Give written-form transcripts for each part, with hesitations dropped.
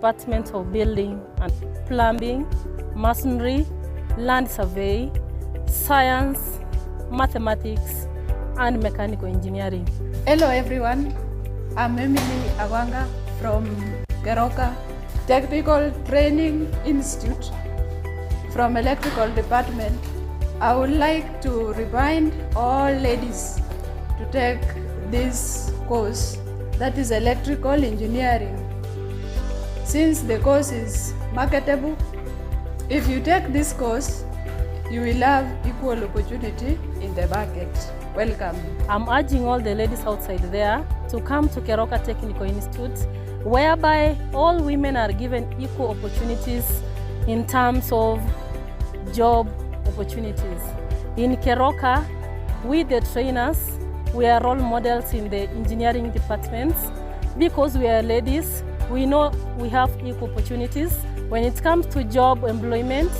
Department of Building and Plumbing, Masonry, Land Survey, Science, Mathematics and Mechanical Engineering. Hello everyone, I'm Emily Awanga from Keroka Technical Training Institute from Electrical Department. I would like to remind all ladies to take this course that is electrical engineering. Since the course is marketable, if you take this course, you will have equal opportunity in the market. Welcome. I'm urging all the ladies outside there to come to Keroka Technical Institute, whereby all women are given equal opportunities in terms of job opportunities. In Keroka, we the trainers, we are role models in the engineering departments. Because we are ladies, we know we have equal opportunities. When it comes to job employment,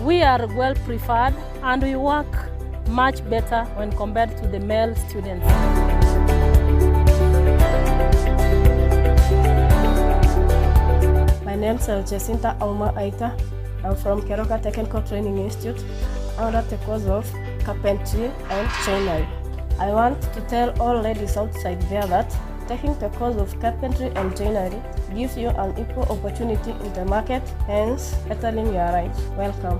we are well preferred and we work much better when compared to the male students. My name is Jacinta Auma Aita. I'm from Keroka Technical Training Institute under the course of Carpentry and Joinery. I want to tell all ladies outside there that taking the course of carpentry and joinery gives you an equal opportunity in the market, hence bettering your life. Welcome.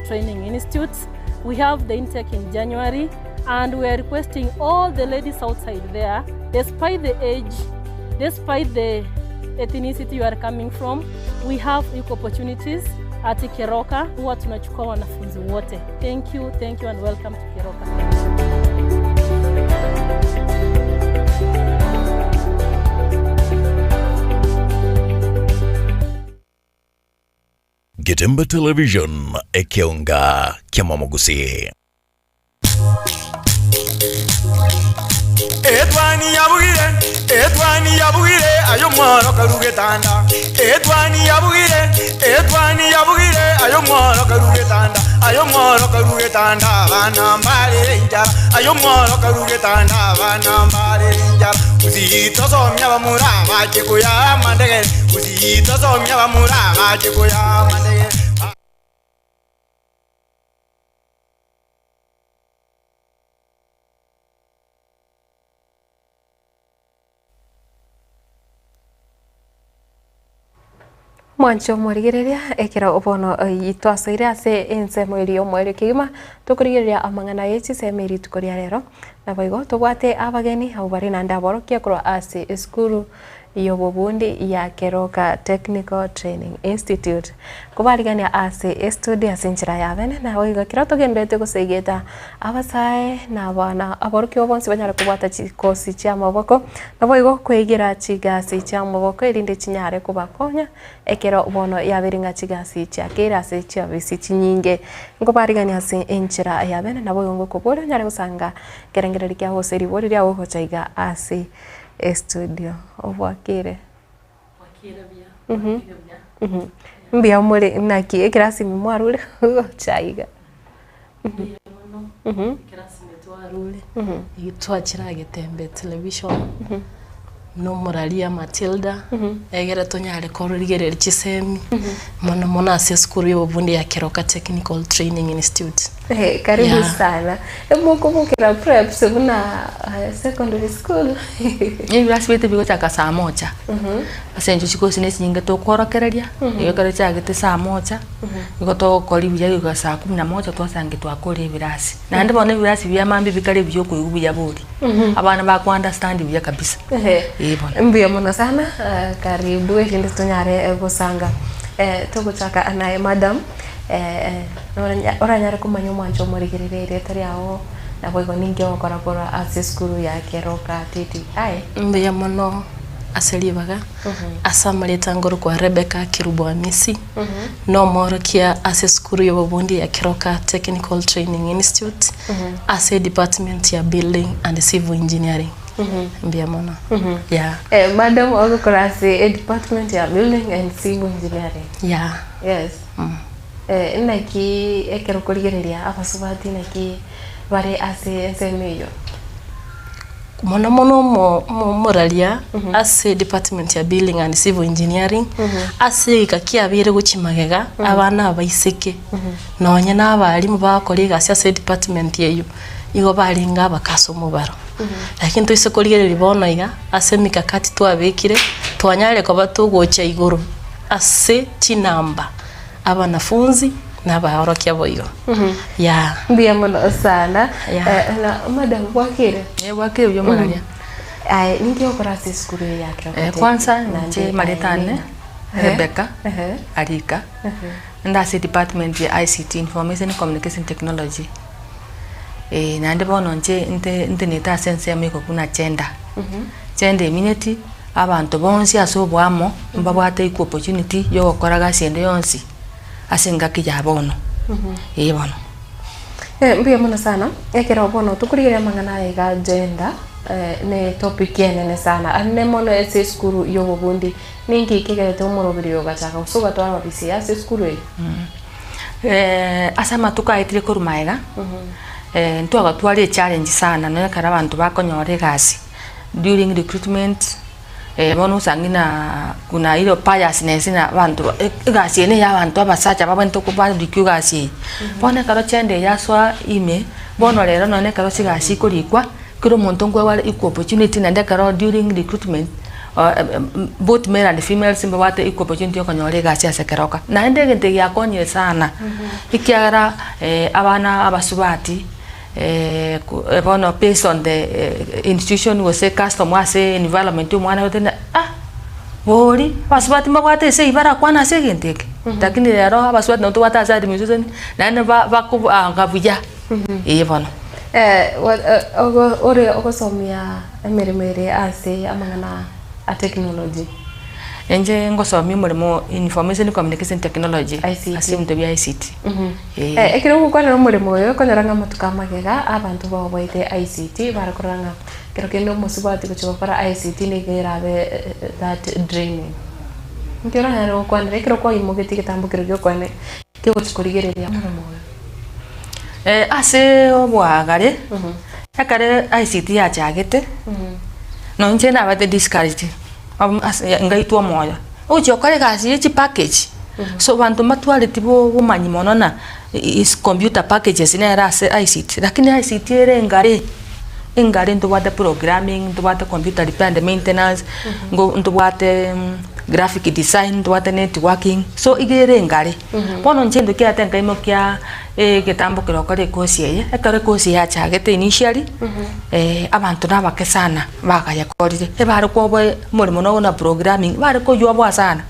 Training Institutes. We have the intake in January and we are requesting all the ladies outside there, despite the age, despite the ethnicity you are coming from, we have equal opportunities at Keroka. Huwa tunachukua wanafunzi wote. Thank you, thank you and welcome to Keroka. Getembe Television, ekeonga kia Mwamogusi. Etwani yabugire, etwani yabugire, ayo mworo karugetanda. Etwani yabugire, etwani yabugire, ayo mworo karugetanda. Ayo mworo karugetanda, abana mbarere inchara. Ayo mworo karugetanda, abana mbarere inchara. Usitosomia bamura bache koya amandegere. Usitosomia bamura bache koya amandegere. Mwanche omorigereria ekero bono twasoire ase ensemo eria y'omoerio kegima tokorigereria amang'ana ye chisemo eye rituko ria rero. Naboigo tobwate abageni abwo bare naende aborokia korwa ase esukuru y'obobundi ya Keroka Technical Training Institute. Kobarigania ase estudio ase enchera ya bene, naboigo ekero togendererete gosegeta abasae na abana aborokigwa bonsi banyare kobwata chikosi chi'amaboko, naboigo kwegera chigasi chi'amaboko erinde chinyare kobakonya ekero bono yabeire ng'a chigasi chiakeire ase chiofisi chinyinge. Nkobarigania ase enchera ya bene, naboigo ngokoboria onyare gosanga ekerengererio kiago gose ribori riago gocha iga ase Estudio, obwakire? Bwakire buya, bwakire buya. Mbuya more naki ekerasi ime mwarure gocha iga? Mbuya mono, ekerasi ime twarure, igo twachire agetembe television, na omoraria Matilda, egere tonyare korigereria chisemi, mono mono ase esukuru ya obobundi ya Keroka Technical Training Institute. Eh, karibu Yeah. sana. Mokobokera preps buna secondary school. Ebirasi biaito bigochaka saa moja, ase eng'encho chikosi ne chinyinge tokworokereria, igo ekero chiagete saa moja, nigo togokora buya goika saa kumi na moja twasangi twakora ebirasi. Naende bono ebirasi bia mambia bikare buya okoigwa buya bori, abana bako understand buya kabisa, eh bono. Mbuya mono sana, karibu erinde tonyare gosanga. Togochaka naye madam. Oranyare komanya omwancho omorigereria erieta riao, naboigo ninki ogokora korwa ase esukuru ya Keroka TTI. Mbuya mono ase ribaga, ase amarieta ngorokwa Rebecca Kerubo Amisi, nomoorokia ase esukuru y'obobundi ya Keroka Technical Training Institute, ase edepartment ya Building and Civil Engineering. Mbuya mono, yeah. Madam ogokora ase edepartment ya Building and Civil Engineering. Yeah. Yes. Eh, naki ekero okorigereria abasubati naki bare ase ensemo eyio? Mono mono omo omoraria ase edepartment ya building and civil engineering, ase egeka kiabeire gochia magega, abana abaiseke nonye na abalimu bagokora egasi ase edepartment eywo, nigo barenge abake ase omobaro. Lakini toise korigereria bono iga, ase emikakati twabekire, twanyarire koba togocha igoro ase chinamba. Abanafunzi na abaorokia boigo. Yeah. Mbuya mono sana. Yeah. Eh, na madam bwakire? Eh, bwakire buya omorania. Aye ninki ogokora ase esukuru eye ya Keroka Eh, Tech? kwanza Naende inche aye marieta ane ning'o? Rebecca Ehe. Arika nde ase edepartment ya ICT Information Communication Technology eh, naende bono inche nte ntenete ase ensemo iko buna gender. Gender emineti Abanto bonsi ase oboamo mbabwate equal opportunity yogokora gasi ende yonsi ase engaki ya bono, ee bono. Mbuya mono sana, ekero bono tokorigereria amang'ana aya iga gender ne etopic enene sana ande mono ase esukuru ya obobundi, ninki kegerete omoroberi oyo ogachaka gose ogatwara ababisia ase esukuru eye? Ase amatuko aetire korwa magega, ntwagatwara echallenge sana nonya ekero abanto bakonyora egasi. During recruitment bono osang'e na kuna iro biasness na abanto egasi eye na eya abanto abasacha babwenerete kobarikwa egasi eye. Bono ekero gender eye yasoa ime, bono rero nonye ekero chigasi chikorikwa, kera omonto nkoegwa are equal opportunity naende ekero during recruitment both male and females mbabwate equal opportunity ya okonyora egasi ase ekeroka. Naende egento eke giakonyire sana, ekiagera abana abasubati. Bono based on the institution gose custom ase environment omwana agotebi ng'a ah bori abasubati mbabwate ase eywo barakwane ase egento eke, lakini rero abasubati nabo tobwate ase administration naende ba bakobanga buya, eh bono. Ore ogosomia emeremo ere ase amang'ana a technology. Inche ngosomia omoremo information communication technology ICT. ase ebinto bia ICT. Eh. Ekero ogokwanera omoremo oyo, okonyora ng'a amatuko amagega abanto baoboete ICT, bare korora ng'a ekero kende omosubati gochia gokora ICT nigo erabe that draining. Inki oranyare gokwanera ekero kwaimogetie egetambo keria giokwane kegochia korigereria omoremo oyo? Ase oboagare, ekere ICT yachagete, nonye inche nabete discouraged. Ase ngaitwa omoyo, ogochia gokora egasi ye chipackage, so abanto mbatwareti bomanyi mono na is computer packages nere ase ICT, lakini ICT ere engare, engare ntobwate programming, ntobwate computer repair and maintenance, ngo ntobwate graphic design, ntobwate networking, so iga ere engare. Bono inche egento kiaete nkaimokia egetambo keria gokora ekosi eye, ekero ekosi yachagete initially, abanto nabake sana. Bakayekorire, ebare kwoboa omoremo nogo na programming, bare koywoboa sana,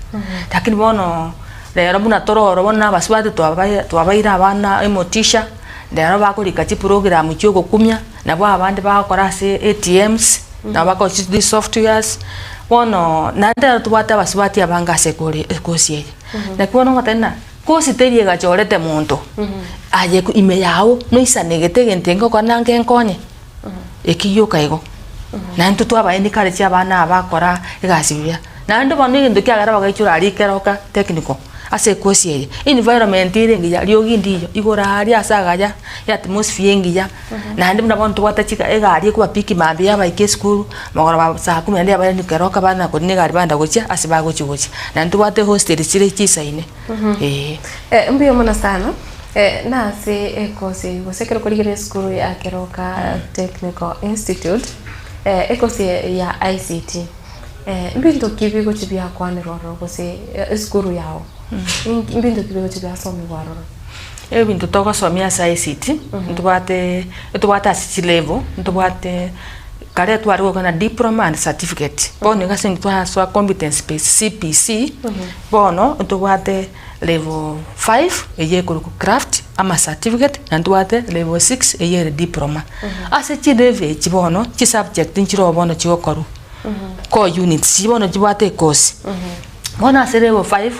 lakini bono rero buna tore oro bono na abasubati twabae twabaire abana emotisha, rero bakorika chiprogram chia ogokumia, nabo abande bagokora ase ATMs, nabo bakora chi softwares, bono naende rero tobwate abasubati abange ase ekori ekosi eye. Naki bono ngoteba ng'a kosi teri egachorete monto, aye ime yago noisanegete egento ngokora nange nkonye. Eki gioka igo. Naintwe twabaendi kare chiabana aba bakora egasi buya. Naende bono egento kiagera bagaichora aria ekeroka technical ase ekosi eye, environment ere engiya, riogi ndiyo, igoro aria ase agaya, eatmosphere engiya, naende buna bono tobwate chiga egari ekobapick mambia yabaika esukuru, mogoroba saa kumi naende yabairania keroka banya korina egari bagenda gochia ase bagochi gochia. Naende tobwate hostel chire chisaine eh. Mbuya mono sana. Nase ekosi eyio gose ekero okorigereria esukuru ya Keroka Technical Institute, ekosi ya ICT, mbinto ki bigochia biakwanerwa ororo gose esukuru yao, mbinto ki bigochia biasomigwa ororo? Ebinto togosomia ase ICT, ntobwate ntobwate ase chilevel, ntobwate kare tware gokwana diploma and certificate, bono iga ase eng'encho twasoa competence based CBC, bono ntobwate. Level 5 eyio ekorokwa craft ama certificate na ntobwate level 6 eyio ere diploma. Ase chilevel echi bono chisubject nchiroo bono chigokorwa core units chiria bono chibwate ekosi. Bono ase level 5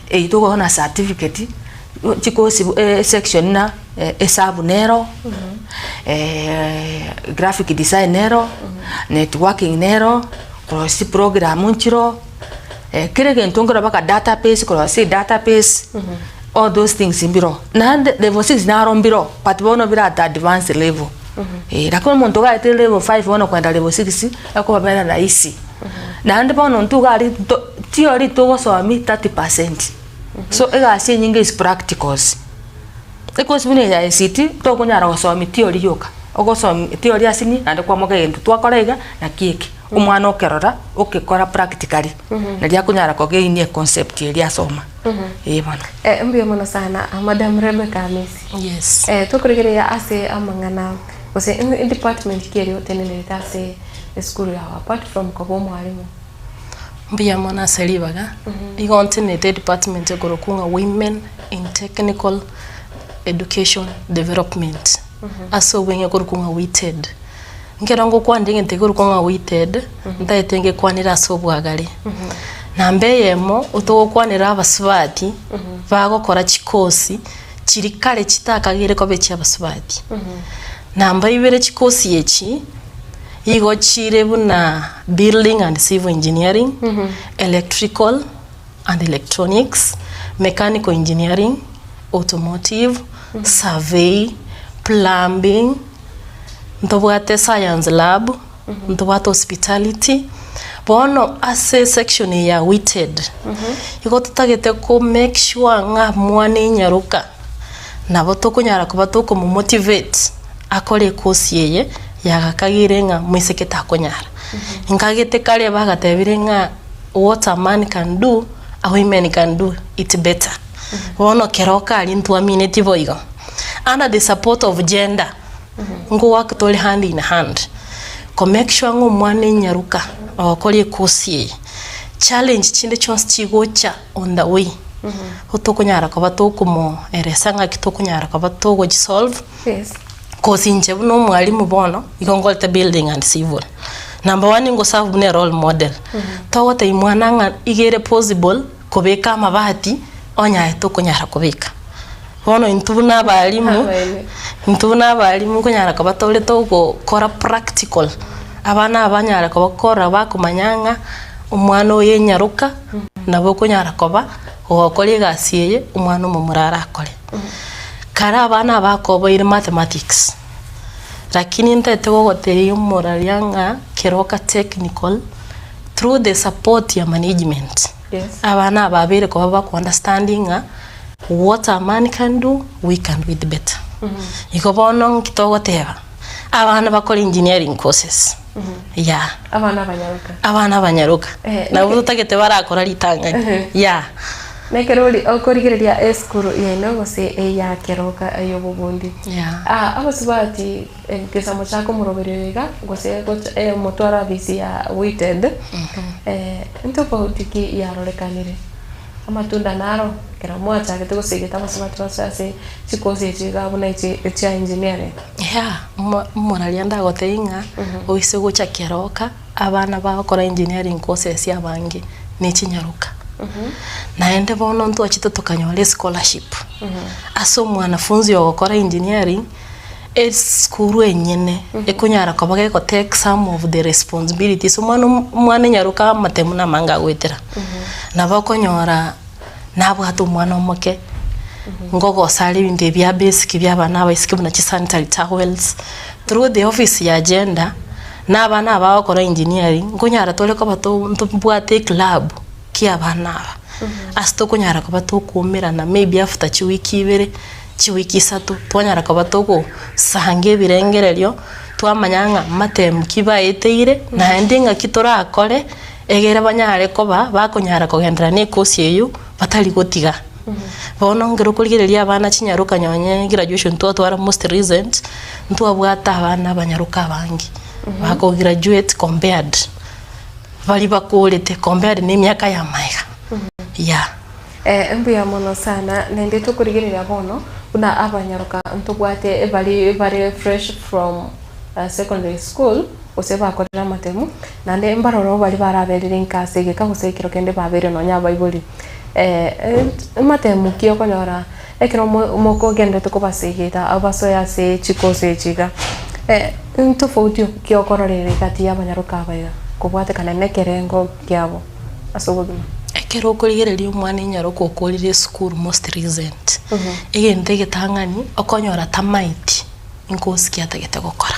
eyio tokogenda na certificate chikosi esection buna esabu nero, graphic design nero, networking nero, korosia chiprogram nchiroo. Kera egento nkorora mpaka database korwa ase edatabase, all those things mbiroo. Naende level 6 naro mbiroo, but bono bire at advanced level. Eh, lakini omonto ogaetire level 5 bono kogenda level 6, ekobabera rahisi. Naende bono intwe iga aria to theory togosomia 30%, so egasi enyinge is practicals. Ekosi buna eye ya ICT, tokonyara gosomia theory yoka, ogosomia theory asini naende kwamoka egento twakora iga naki eke. Omwana okerora, okekora practically, naria akonyara kogain econcept eria asoma, eh bono. Eh, mbuya mono sana Madam Rebecca Amisi. Yes. Eh, tokorigereria ase amang'ana gose edepartment ki eria otenenerete ase esukuru yao apart from koba omwalimu? Mbuya mono ase ribaga, igo ntenenete edepartment ekorokwa ng'a Women in Technical Education Development, ase obweng'e ekorokwa ng'a WITED. Nkero ngokwanera egento ekorokwa ng'a WITED, ntagete ngekwanere ase obwagare. Namba eyemo, otogokwanera abasubati bagokora chikosi chiria kare chitakagere koba echia abasubati. Namba ibere chikosi echi, igo chire buna building and civil engineering, electrical and electronics, mechanical engineering, automotive, survey, plumbing, ntobwate science lab, ntobwate hospitality, bono ase esection eye ya WITED, igo totagete ko make sure ng'a mwana enyaroka nabo tokonyara koba tokomomotivate akore ekosi eye yagakagire ng'a moiseke takonyara. Nkagete kare bagatebire ng'a what a man can do, a women can do it better. Bono kero karia ntwaminetie boigo, under the support of gender, nko work tore hand in hand, ko make sure ng'a omwana enyaroka ogokora ekosi eye, challenge chinde chionsi chigocha on the way, tokonyara koba tokomoeresa ng'aki tokonyara koba togochisolve. Yes. Cause inche buna omwalimu bono, igo nkorete building and civil. Number one nigo serve buna erole model. Togotebia mwana ng'a iga ere possible kobeka amabati onye aye tokonyara kobeka. Bono intwe buna abalimu, Abaene. intwe buna abalimu nkonyara koba tore togokora practical, abana aba banyare koba korora bakomanya ng'a omwana oyo enyaroka, nabo okonyara koba ogokora egasi eye omwana omomura arakore. Kare abana aba bakoboire mathematics, lakini ntagete gogotebia omoraria ng'a Keroka Technical through the support ya management, Yes. abana aba babeire koba bako understanding ng'a what a man can do, we can do it better. Igo bono nki togoteba, abana bakore engineering courses, yeah. Abana abanyaroka. Abana abanyaroka, Eh, nabo totagete barakora ritang'ani, yeah. Nekero ori okorigereria esukuru yaino gose eya keroka y'obobundi. Yeah. Ah, abasubati egesamo chia komoroberio iga gose gocha eh, motware afisi ya WITED, eh, ntofauti ki yarorekanire? Amatunda naro ekero mwachagete gosegeta abasubati basoe ase chikosi echi iga buna echi chia engineering. Yeah, omo- omoraria ndagotebie ng'a oise gocha keroka abana bagokora engineering courses abange ne chinyaroka. Naende bono ntwachete tokanyora escholarship ase omwanafunzi ogokora engineering, esukuru enyene ekonyara koba gego take some of the responsibilities omwana omwana enyaroka amatemu namange agoetera. Nabo okonyora nabwate omwana omoke, ngogosa are ebinto ebi bia basic bia abana abaiseke buna chisanitary towels, through the office ya gender, na abana aba bagokora engineering, nkonyara tore koba to ntobwate eclub kia abana aba, ase tokonyara koba tokoumerana maybe after chiwiki ibere, chiwiki isato, twanyara koba togosanga ebirengererio, twamanya ng'a matemu ki baeteire, naende ng'aki torakore, egere banyare koba bakonyara kogenderera na ekosi eyio batari gotiga. Bono nkero okorigereria abana chinyaroka nonye graduation twatwara most recent, ntwabwate abana abanyaroka abange, bako graduate compared baria bakorete compared na emiaka ya magega, yeah. Mbuya mono sana, naende tokorigereria bono buna abanyaroka ntobwate baria bare fresh from secondary school, gose bakorire amatemu, naende mbaroro baria baraberire inka ase egeka gose ekero kende babeire nonya abaibori. Amatemu ki okonyora ekero mokogenderete kobasegeta basoe ase chikosi echi iga, ntofauti ki okororera egati ya abanyaroka aba iga kobwatekana na ekerengo kiabo ase obogima? Ekero okorigereria omwana enyaroka okorire esukuru most recent, egento egetang'ani okonyora tamaeti. Inkosi ki atagete gokora.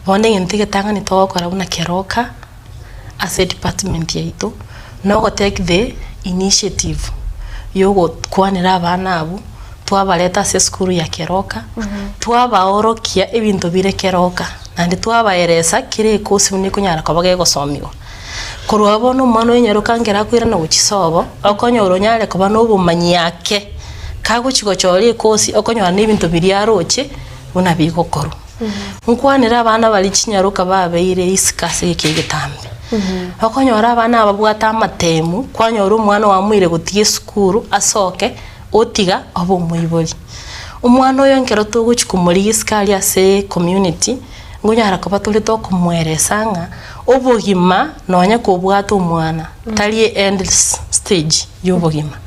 Bono egento egetang'ani togokora buna keroka ase edepartment yaito, nogo take the initiative yogokwanera abana abwo, twabareta ase esukuru ya keroka, twabaorokia ebinto bire keroka, naende twabaeresa kera ekosi buna ekonyara koba gegosomiwa. Korwa bono omwana oinyaroka nkere akoirana gochia sobo, okonyora onyare koba na obomanyi ake, kagochia gochora ekosi okonyora na ebinto biria aroche buna bigokorwa. Nkwanere abana baria chinyaroka babeire isiko ase egeka egetambe, okonyora abana aba babwate amatemu, kwanyora omwana oamuire gotiga esukuru asoke, otiga obe omoibori. Omwana oyo ekero togochia komorigia isiko aria ase ecommunity, Nkonyara koba tore tokomoeresa ng'a obogima nonya kobwate omwana tari end stage ya obogima.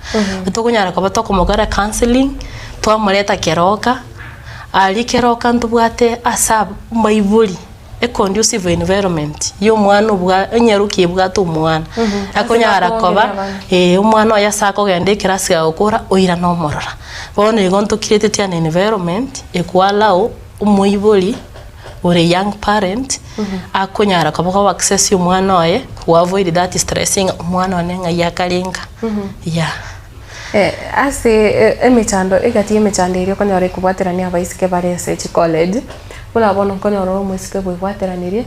Tokonyara koba tokomokora counselling, twamoreta keroka, aria keroka ntobwate ase abaibori a conducive environment ya omwana obwa enyaroki ebwate omwana, akonyara koba eh omwana oye ase akogenda ekerasi gagokora oirane omorora. Bono igo ntocreateti an environment ekoallow Omoibori ore young parent akonyara koba go access omwana oye go avoid that stress ng'a omwana one ng'ai akarenga yeah. Ase emechando egati y'emechando eria okonyora ekobwaterania abaiseke bare ase chicollege, buna bono okonyora ore omoiseke bwebwateranirie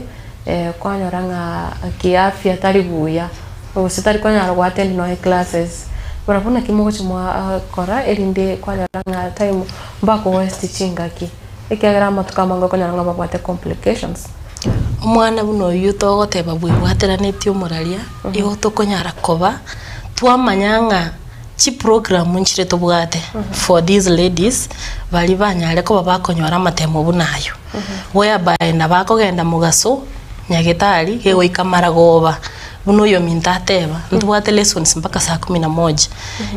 kwanyora ng'a kiafya tari buya, gose tari konyara go attend nonye classes, barabwo naki mogochia mwakora erinde kwanyora ng'a time Mbako waste chingaki, ekiagera amatuko amange okonyora ng'a babwate complications. Omwana buna oyio togoteba bwebwateranetie omoraria, igo tokonyara koba twamanya ng'a chiprogram nchire tobwate for these ladies baria banyare koba bakonyora amatemo buna ayio. Whereby nabo akogenda mogaso nyagetari gegoika maragoba buna oyominto ateba, ntobwate lessons mpaka saa kumi na moja.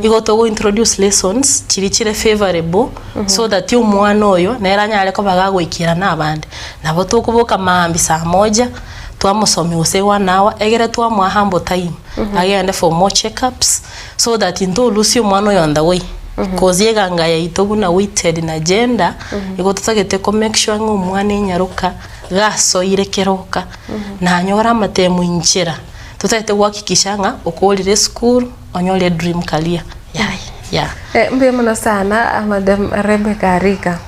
Igo togo introduce lessons chiria chire favourable so that omwana oyo nere anyare koba gagoikera na abande. Nabo tokoboka maambia saa moja, twamosomia gose one hour, egere twamoa humble time, agende for more check ups, so that ntolusia omwana oyo on the way. Cause eganga yaito buna weighted na gender, igo totagete ko make sure ng'a omwana enyaroka gasoire keroka, nanyore amatemo inchera, totagete gohakikisha ng'a okorire esukuru, onyore edream career yaye, yeah. Mbuya mono sana Madam Rebecca Arika.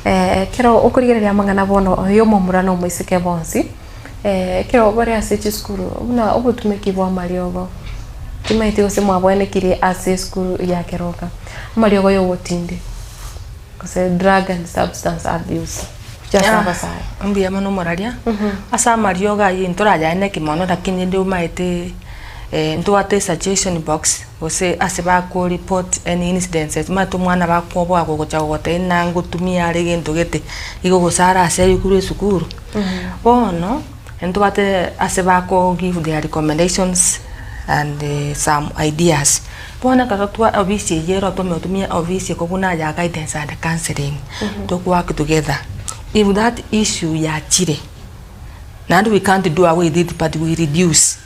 Ekero okorigereria amang'ana bono oyo omomura na omoiseke bonsi, ekero bare ase chisukuru buna obotumeki bwa amariogo, timanyeti gose mwabwenekirie ase esukuru ya Keroka, amariogo ya ogotindi. Gose drug and substance abuse gochia ase abasae. Mbuya mono omoraria, ase amariogo ayio ntorayaeneki mono lakini rende omaete ntobwate esuggestion box gose ase bako report any incidences omanyete omwana bakoboa gogocha gogotebia ng'a ngotumia are egento gete, igo gose araserie korwa esukuru. Bono ntobwate ase bako give their recommendations and some ideas. Bono ekero twa ofisi eyio ero tome tumia ofisi eko buna ya guidance and counselling, to work together. If that issue yachire, naende we can't do away with it but we reduce.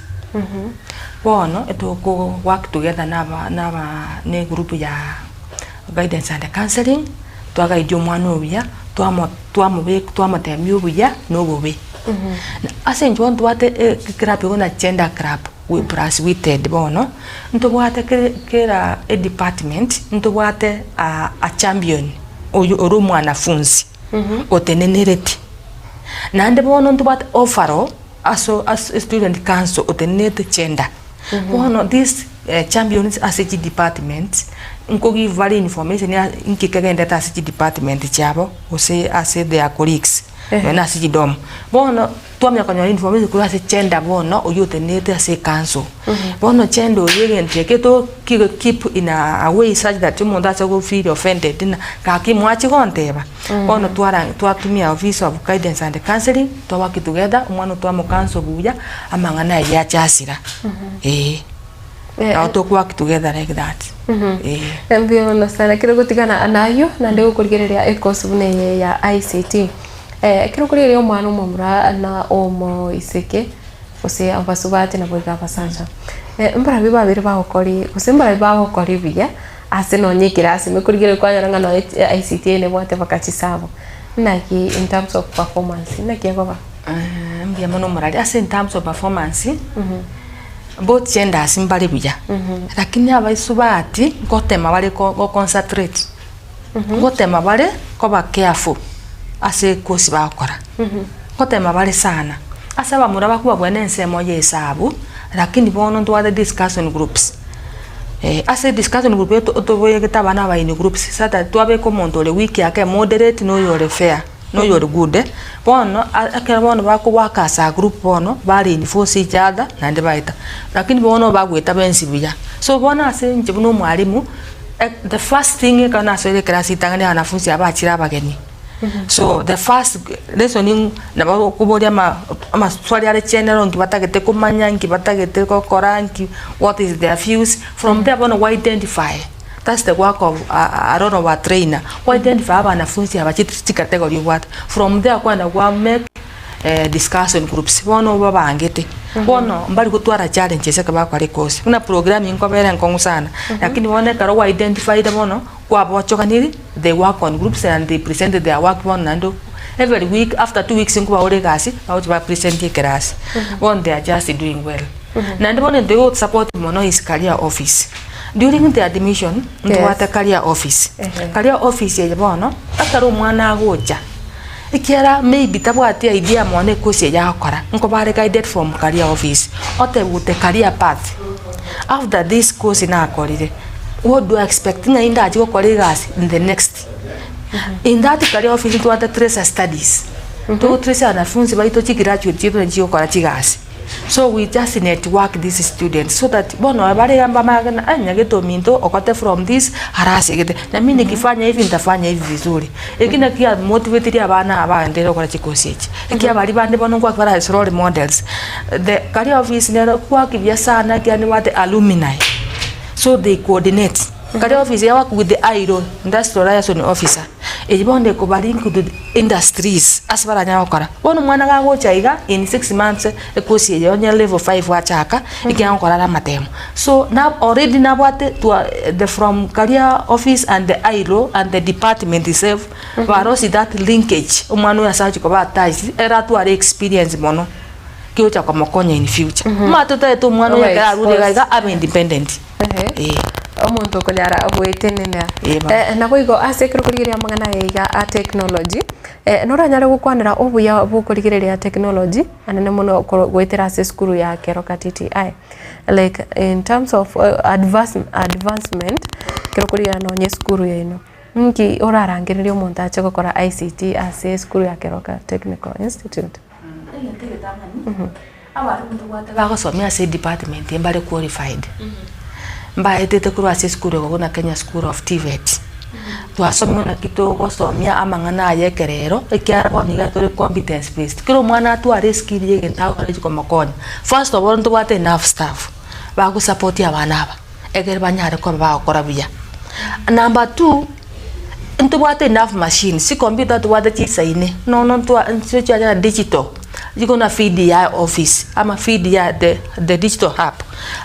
Bono etoko work together na aba na aba na egroup ya guidance and counselling, twagaidie omwana obuya, twamo twamobeka twamotemia obuya na obobe. Ase eng'encho bono ntobwate eclub buna gender club. We plus weighted bono, ntobwate kere kera edepartment ntobwate a champion oyo ore omwanafunzi otenenereti. Naende bono ntobwate overall aso ase student council otenenerete gender. Bono these champions ase chidepartments nko give bare information ya nki kegendete ase chidepartment chiabo gose ase their colleagues nonye na ase chidomu. Bono. Twamanya konyora information korwa ase gender bono oyio otenerete ase ecouncil. Bono gender oyio egento eke to keep in a way such that omonto ache go feel offended ng'a gaki mwachia gonteba. Bono twara twatumia office of guidance and counselling, twa work together, omwana oo twamo counsel buya, amang'ana ayio ache asira, eh. Nabo to work together like that, eh. Mbuya mono sana. Ekero ogotigana nayio, naende gokorigereria ecourse buna eye ya ICT. Ekero okorigereria omwana omomura na omoiseke, gose abasubati naboigo abasacha, mbarabwo babere bagokori gose mbarabwo bagokora ebuya ase nonye ekerasi ime okorigereria kwanyora ng'a nonye ICT eye nebwate mpaka chisabo. Naki in terms of performance, naki ekoba? Mbuya mono omorari, ase in terms of performance, both genders mbare buya, lakini abaisubati ngotema bare ko go concentrate, ngotema bare koba careful ase ekosi bagokora, ngotema bare sana. Ase abamura bakobabua na ensemo ya esabu, lakini bono ntwate discussion groups. Ase discussion group eto tobegete abana aba in groups so that twabeka omonto ore weak ake moderate na oyore fair, na oyore good. Bono ekero bono bakowaka as a group bono, ba reinforce each other naende baeta. Lakini bono bagoeta bensi buya. So bono ase inche buna omwalimu, the first thing ekero nasoire ekerasi ritang'ani abanafunsi aba bachire abageni. So the first lesson nabo okoboria ama amaswali are general nki batagete komanya, nki batagete gokora, nki what is their views, from there bono gwa identify that's the work of a role of a trainer, gwa identify abanafunsi aba chicategory obwate, from there kwagenda gwa make discussion groups bono obabangete, bono mbari gotwara challenges ekero bagokora ekosi, buna programming nkobera enkong'u sana, lakini bono ekero gwa identified bono. Kwabochoganirie, they work on groups and they present their work bono naende every week after 2 weeks nkobaore egasi bagochi ba present ekerasi. Bono they are just doing well. Naende bono egento kegotusupport mono is career office. During the admission, ntobwate career office. Career office eye bono, ekero omwana agocha, ekiagera maybe tabwati idea mono ekosi eye agokora, nkobare guided from career office, otebiwa the career path, after this course nakorire. What do I expect? Ng'ai ndache gokora egasi in the next. In that career office ntwate tracer studies. Togo trace wanafunzi baito chi graduate chiaito nachi chigokora chigasi. So we just network these students so that bono bare iga mbamanye ng'a eh nyagete ominto ogote from this arasegete na mi nikifanya hivi nitafanya hivi vizuri. Eki nakio kiamotivetiri abana aba bagenderere gokora chikosi echi. Ekiagera baria bande bono nkoaki bare as role models. The career office nero kwaki buya sana ekiagera nebwate alumni. So they coordinate. Career office ya work with the ILO, Industrial Liaison Officer, eyio bono ekoba link to the industries ase baranyare gokora. Bono omwana gagocha iga in 6 months ekosi eye onye level 5 achaka, ekiagera gokora are amatemo. So na already nabwate twa the from career office and the ILO and the department itself, barosie that linkage omwana oyo ase agochi koba attached, ere atware experience mono. Kegocha komokonya in future. Omanyete otagete omwana oyo ekero arure iga iga abe independent. Ehe. Eh. Omonto okonyara goetenenera. Eh, bono. Eh, naboigo ase ekero okorigereria amang'ana aya iga a technology, eh, noranyare gokwanera obuya bwa okorigereria technology anene mono koro goetera ase esukuru ya Keroka TTI. Like in terms of advance advancement, ekero okorigereria nonye esukuru yaino, nki orarangererie omonto ache gokora ICT ase esukuru ya Keroka Technical Institute? Egento egetang'ani, abarimu ntobwate bagosomia ase edepartment eye mbare qualified, mbaetete korwa ase esukuru ego buna Kenya School of TVET. Twasomire naki togosomia amang'ana aya ekerero, ekiagera bono iga tore competence based. Kera omwana atware eskill ya egento agokora echi komokonya. First of all ntobwate enough staff, bagosupport abana aba, ekere banyare koba bagokora buya. Number two. Ntobwate enough machines, chicomputer ntobwate chisaine, nono ntwa nchio chiachana digital, chiko na feed ya office ama feed ya the the digital hub.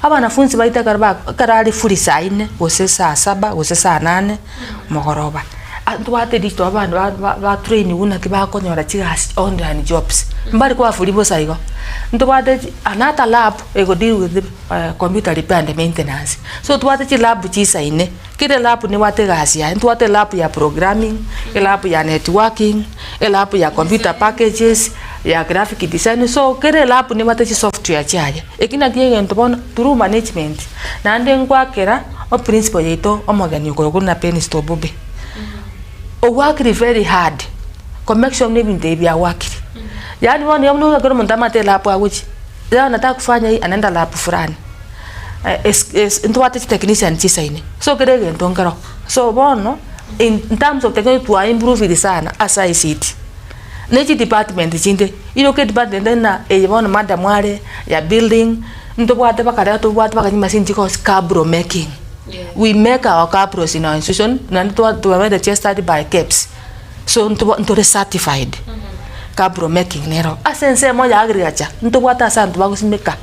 Abanafunzi baito ekero ba ekero are free saa inne, gose saa saba, gose saa nane, mogoroba, ntobwate digital abanto ba ba batrainiwe naki bakonyora chigasi online jobs, mbari koba free bosa igo. Ntobwate chi another lab ego deal with computer repair and maintenance, so ntobwate chilab chisaine. Kera elab nebwate egasi yaye, ntobwate elab ya programming, elab ya networking, elab ya computer packages, ya graphic design, so kera elab nebwate chisoftware chiaye. Eki nakio egento bono through management, naende ngoakera oprinciple yaito omogeni okorokwa buna Penist Obube, owakire very hard ko make sure buna ebinto ebi biawakire. Yaani bono iga buna ekero omonto amate elab agochia, yaani nataka kufanya hii anaenda lab fulani. Ntobwate chitechnician chisaine, so kera egento nkero. So bono, in terms of technology twa improvire sana ase ICT. Ne chidepartment chinde, iroke edepartment buna eye bono madam are ya building, ntobwate bakare tobwate mpaka chimachine chikosi cabro making. We make our cabros in our institution, naende twa twabere registered by KEBS, so ntoba ntore certified cabro making nero. Ase ensemo ya agriculture, ntobwate ase abanto bagosimeka.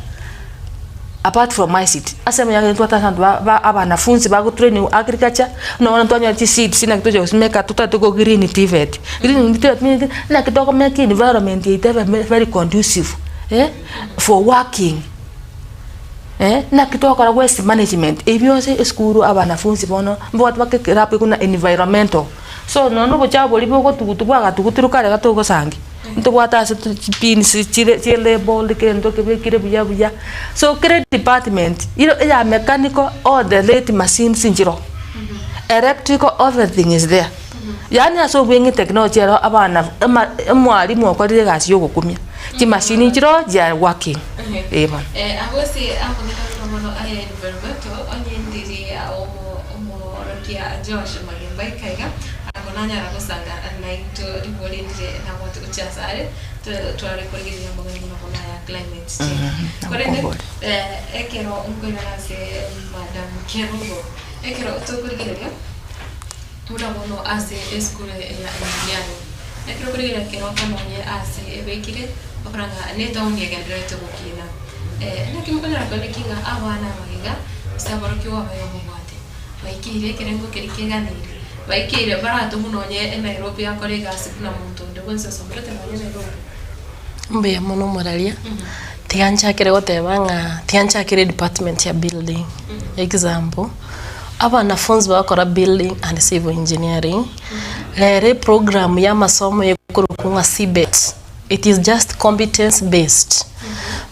Apart from ICT, ase emiaka eye ntwate ase abanto ba ba abanafunzi bagotrainiwa agriculture, buna bono twanyora chiseeds naki tocha gosimeka totagete ko green TVET. Green TVET meaning naki tokomake environment yaito ebe very conducive eh, for working eh, naki togokora waste management, ebi bionsi esukuru abanafunzi bono mbabwate baka ekelab buna environmental. So nonye na obochafu boria bogotugutu bwagatugutirwe kare iga togosangia, ntobwate ase chibins chire chilabelled kera egento kebekire buya buya. So kera edepartment, ero eya mechanical all the late machines nchiroo, electrical everything is there. Yaani ase obweng'e technology ero abana ema omwalimu okorire egasi ya ogokumia, chimashini nchiroo they are working, eh bono. Abwo ase amang'ana mono aya environmental, onye ndiri omo Omworokia Josh Magemba ikaiga, ako nanyara gosanga naintwe ribori rire nabwate gochia asare, tware korigereria amang'ana buna bono aya climate change. Korende ekero nkoirana ase Madam Kerubo, ekero tokorigereria buna bono ase esukuru ya engineering, ekero okorigereria keroka nonye ase ebekire, okora ng'a ne etown egendererete gokina. Naki mokonyara koenekia ng'a abana aba iga, gose aborokigwa abaye omobwate, baikeire ekerengo keria keganeire, baikeire baratomwe nonye Nairobi akore egasi buna monto onde bwensi osomerete nonye Nairobi? Mbuya mono omoraria, tiga nchakere goteba ng'a tiga nchakere edepartment ya building, example, abanafunzi bagokora building and civil engineering, rero eprogram ya amasomo ekorokwa ng'a CBET. It is just competence based.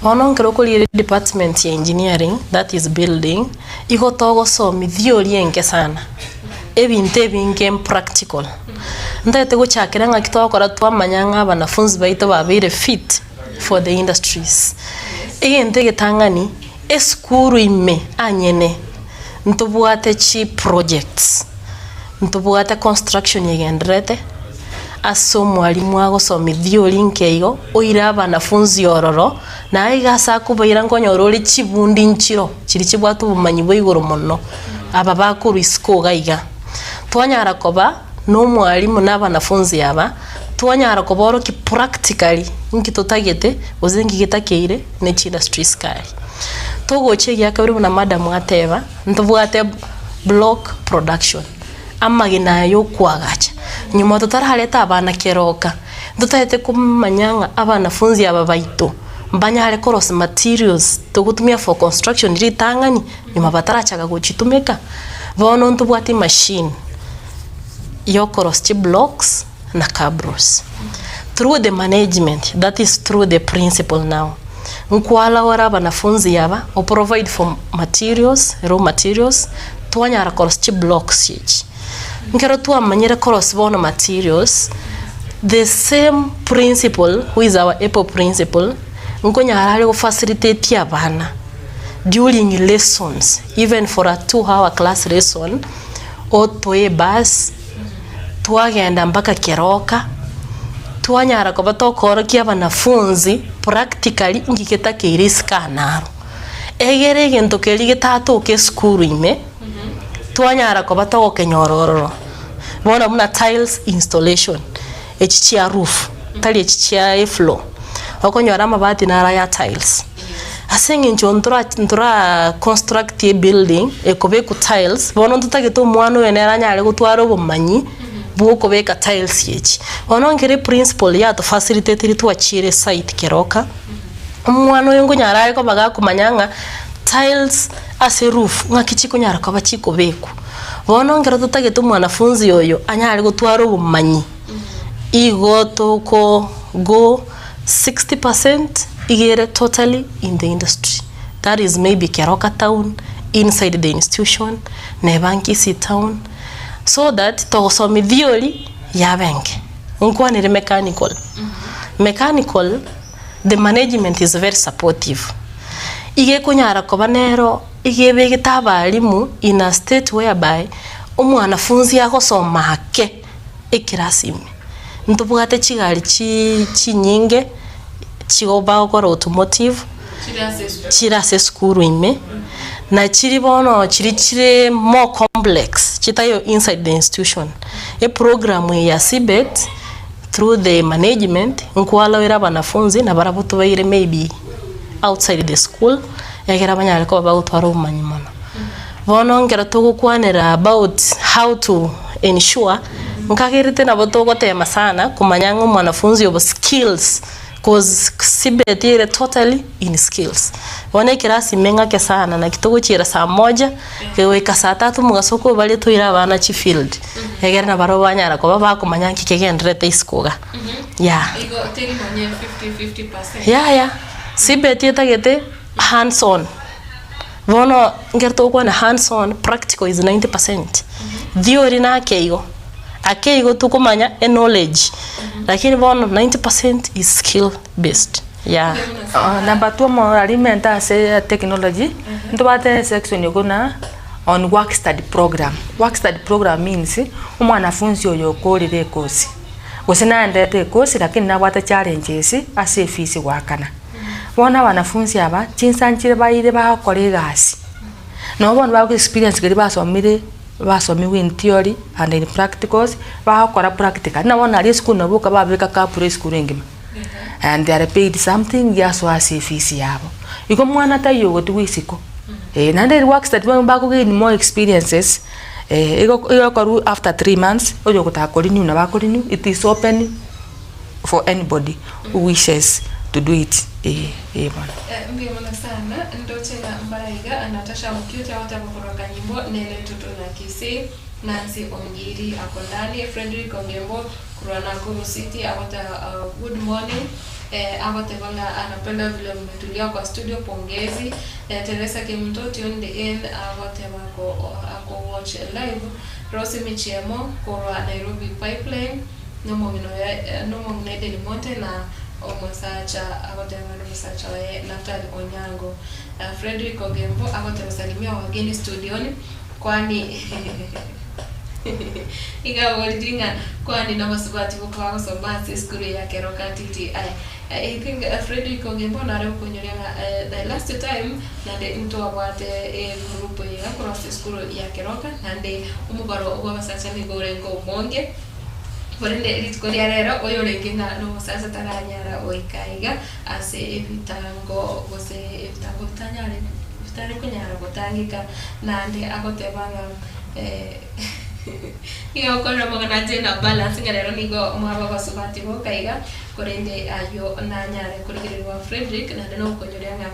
Bono nkero okorigereria department ya engineering that is building, igo togosomia theory enke sana, ebinto ebinge mpractical. Ntagete gochakera ng'aki togokora twamanya ng'a abanafunzi baito babeire fit for the industries. Egento egetang'ani, esukuru ime anyene ntobwate chiprojects, ntobwate construction egendererete. Ase omwalimu agosomia theory nke igo, oire abanafunzi ororo, na aiga ase akobaira nkonyora ore chibundi nchiro chiria chibwate obomanyi bwa igoro mono, aba bakorwa isiko iga iga. Twanyara koba na omwalimu na abanafunzi aba, twanyara kobaorokia practically nki totagete gose nki getakeire ne chiindustry isiko aria. Togochia egiakabere buna madam ateba, ntobwate block production. amagena aya y'okoagacha. Nyuma totarareta abana keroka, ntotagete komanya ng'a abanafunzi aba baito mbanyare korosia materials togotumia for construction ritang'ani nyuma batarachaka gochitumeka. Bono ntobwate emachine yokorosia chiblocks na cabros. Through the management, that is through the principal now, nkwalawora abanafunzi aba o provide for materials, raw materials, twanyara korosia chiblocks echi. Nkero twamanyire korosia bono materials, the same principal who is our able principal, nkonyara are gofacilitate abana during lessons, even for a 2 hour class lesson, otoe ebus. Twagenda mpaka keroka, twanyara koba tokoorokia abanafunzi practically inki getakeire isiko aa naro. Egere egento keria getatoka esukuru ime, twanyara koba togokenyora ororo. Bono buna tiles installation, echi chia roof, tari echi chia efloor, okonyora amabati naro aya tiles. Ase eng'encho ntora ntora construct ebuilding ekobekwa tiles, bono ntotagete omwana oyo nere anyare gotwara obomanyi bwa okobeka tiles echi. Bono nkere principal yatofacilitatire twachire esite keroka, omwana oyo nkonyara are koba gakomanya ng'a tiles ase roof ng'aki chikonyara koba chikobekwa. Bono nkero totagete omwanafunzi oyo anyare gotwara obomanyi, igo toko go 60% iga ere totally in the industry that is maybe Keroka town, inside the institution, neba Kisii town so that togosomia theory yabe enke. Nkwanere mechanical, mechanical the management is very supportive, iga ekonyara koba nero iga ebegete abalimu in a state whereby omwanafunzi agosoma ake ekerasi ime. Ntobwate chigari chinyinge chigo bagokora automotive, chire ase esukuru ime, na chiri bono chiri chire more complex chitaiyo inside the institution. Eprogram eye ya CBET through the management nkoalowera abanafunzi nabarabwo tobaire maybe outside the school, Egera banyare koba bagotwara obomanyi mono. Bono nkero togokwanera about how to ensure, nkagerete nabo togotema sana komanya ng'a omwanafunzi obo skills, cause CBET ere totally in skills. Bono ekerasi ime ng'ake sana naki togochiera saa moja, kegoika saa tatu mogaso okobaria toire abana chifield, egere nabarabwo banyara koba bakomanya nki kegendererete isiko igaa, yeah. Igo teri nonye 50-50%. Yaya, CBET etagete hands on. Bono nkere togokwana hands on, practical is 90 percent. Theory nake igo, ake igo tokomanya eknowledge, lakini bono 90 percent is skill based, yeah. Number two omoarimento ase technology, ntobwate section ekwo na on work study program. Work study program means, omwanafunzi oyo okorire ekosi, gose naendete ekosi lakini nabwate challenges ase efees goakana. Bono abanafunsi aba, chinsa nchire baire bagokora egasi, nabo bono bago experience keria basomire, basomiwe in theory and in practicals, bagokora practical. Buna bono aria esukuru nabo boka babeka kapura esukuru engima, and they are paid something yasoa ase efees yabo. Igo mwana taiyo ogotigwa isiko, eh, naende riria work study bono bago gain more experiences, igo egokorwa after 3 months, oyo ogotaka ko renew nabo ako renew, it is open. for anybody who wishes to do it eh eh bono. Mbuya mono sana, ndoche ng'a mbara iga Natasha Okioti agoteba korwa Kanyimbo, nere Toto na Kisii, Nancy Ongiri ako ndani, Fredrick Ogembo korwa Nakuru City agoteba good morning, agoteba ng'a anapenda vile mmetulia kwa studio pongezi, Teresa Kemunto tuned in agoteba ako ako watch live, Rose Michiemo korwa Nairobi Pipeline. Nomong'ina oye, nomong'ina Edeni Monte na omosacha agoteba nomosacha oye Naftali Onyango. Fredrick Ogembo agoteba salimia wageni studioni kwani iga aboriri ng'a kwani nabasubati boka bagosoma ase esukuru ya Keroka TTI. I think Fredrick Ogembo nare okonyoria ng'a the last time naende ntwabwate egroup eye iga korwa ase esukuru ya Keroka naende omobaro bwa abasacha nigo orenge omonge. Korende rituko ria rero oyorenge ng'a nomosacha taranyara goika aiga ase ebitango gose ebitango bitanyare bitare konyara gotangeka, naende agoteba ng'a nigo agokorera amang'ana a gender balance ng'a rero nigo mwaba abasubati boka iga, korende ayio nanyare korigererigwa Fredrick naende nokonyoria ng'a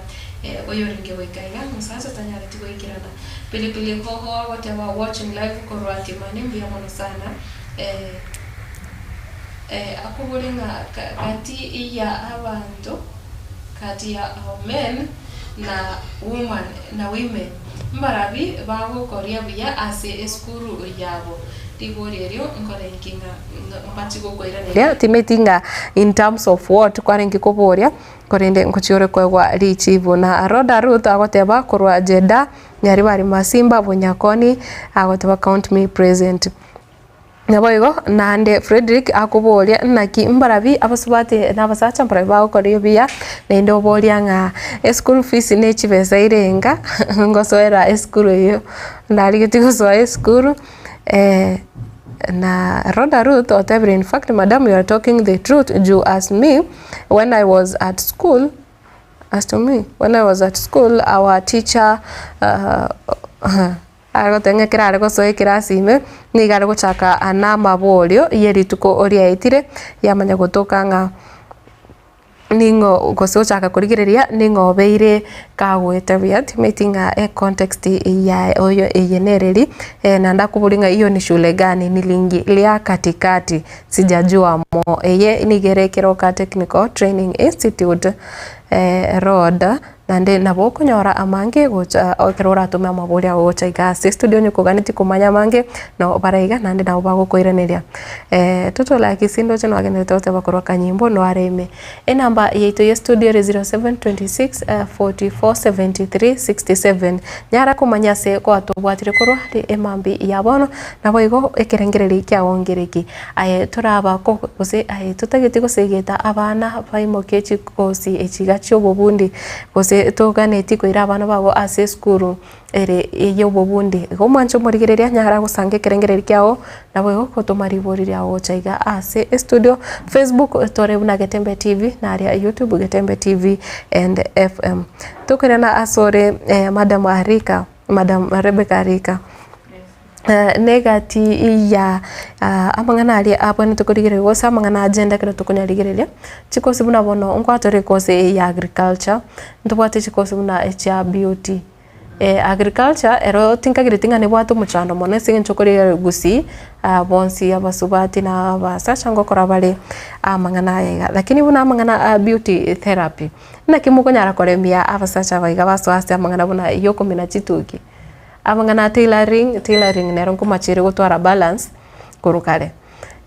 oyorenge goika iga omosacha tanyareti goikerana. Pilipili hoho agoteba watching live korwa Kimani mbuya mono sana. Akobore ng'a gati ya abanto, kati ya men na woman na women, mbarabi bagokoria buya ase esukuru yabo? Ribori erio nkorenki ng'a mbachi gokoiraneria. Timeti ng'a in terms of what kwarenge koboria, korende ngochia ore koegwa richibu. Na Rhoda Ruth agoteba korwa Jeddah, Nyaribari Masimba, Bonyakoni, agoteba count me present. Naboigo naende Fredrick akoboria naki mbarabi abasubati na abasacha mbarabi bagokora obuya, naende oboria ng'a eschool fees ne chibesa irenga ngosoera esukuru eyio, ndarigetie gosoa esukuru na Rhoda Ruth otebire in fact madam you are talking the truth juu as me when I was at school as to me when I was at school our teacher Agoteba ng'a ekero are gosoa ekerasi ime, nigo are gochaka namaborio ye rituko riaetire, yamanya gotoka ng'a ning'o gose ochaka korigereria ning'o obeire kagoeta buya, timanyeti ng'a econtext ya oyo eye nereri, naende akoboria ng'a hiyo ni shule gani nilingilia katikati sijajua mo, eye nigo ere Keroka Technical Training Institute road. Naende nabo okonyora amange gocha ekero oratome amabori ao gocha iga ase estudio onye koganetie komanya amange nabo bare iga naende nabo bagokoiraneria. Toto like ase ndoche nwagenderete goteba korwa akanyimbo noare ime. Enamba yaito ya estudio ere 0726 44 73 67. Nyara komanya ase gwatobwatire korwa emambia ya bono, naboigo ekerengererio kiago nkereki. Aye toraba gose aye totageti gosegeta abana baimokie chikosi echi iga chiobobundi gose. Gose toganeti koira abana bago ase esukuru ere ey'obobundi. Igo omwanche omorigereria nyara gosanga ekerengererio kiao, naboigo gotoma ribori riao gocha iga ase estudio, Facebook tore buna Getembe TV, na aria YouTube Getembe TV and FM. Tokoirana asore Madam Arika, Madam Rebecca Arika. Negati ya amang'ana aria abwenerete korigereria gose amang'ana agenda ekero tokonyarigereria, chikosi buna bono nkwatore ekosi eye ya agriculture, ntobwate chikosi buna echia beauty. Agriculture ero tinkagereti ng'a nebwate omochando mono ase eng'encho okorigereria gusii bonsi abasubati na abasacha ngokora bare amang'ana aya iga. Lakini buna amang'ana a beauty therapy, naki mokonyara koremia abasacha aba iga basoa ase amang'ana buna ya okomina chituki? Amang'ana a tailoring, tailoring nero nkomachere gotwara balance korwa kare.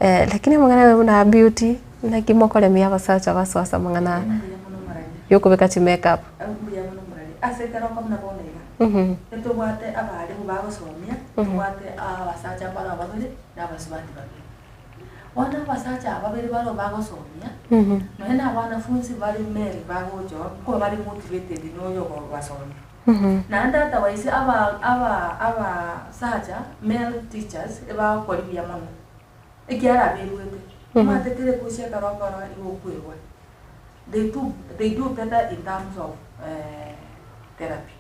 Lakini amang'ana aye buna beauty, naki mokoremia abasacha basoa ase amang'ana Mbuya mono moraria. ya okobeka chimakeup. Mbuya mono moraria. Ase ekero okomuna bono iga, ntobwate abalimu bagosomia, ntobwate abasacha mbaro babere na abasubati babere. Bono abasacha aba babere baroo bagosomia, nonya na abanafunsi bare male bagocha oo, nkoba bare motivated na oyo okobasomia. Naende otherwise aba aba abasacha male teachers ebagokora buya mono, ekiagera aberwete, omanyete kera ekosi ekero okora igo okwerwa, they do they do better in terms of therapy.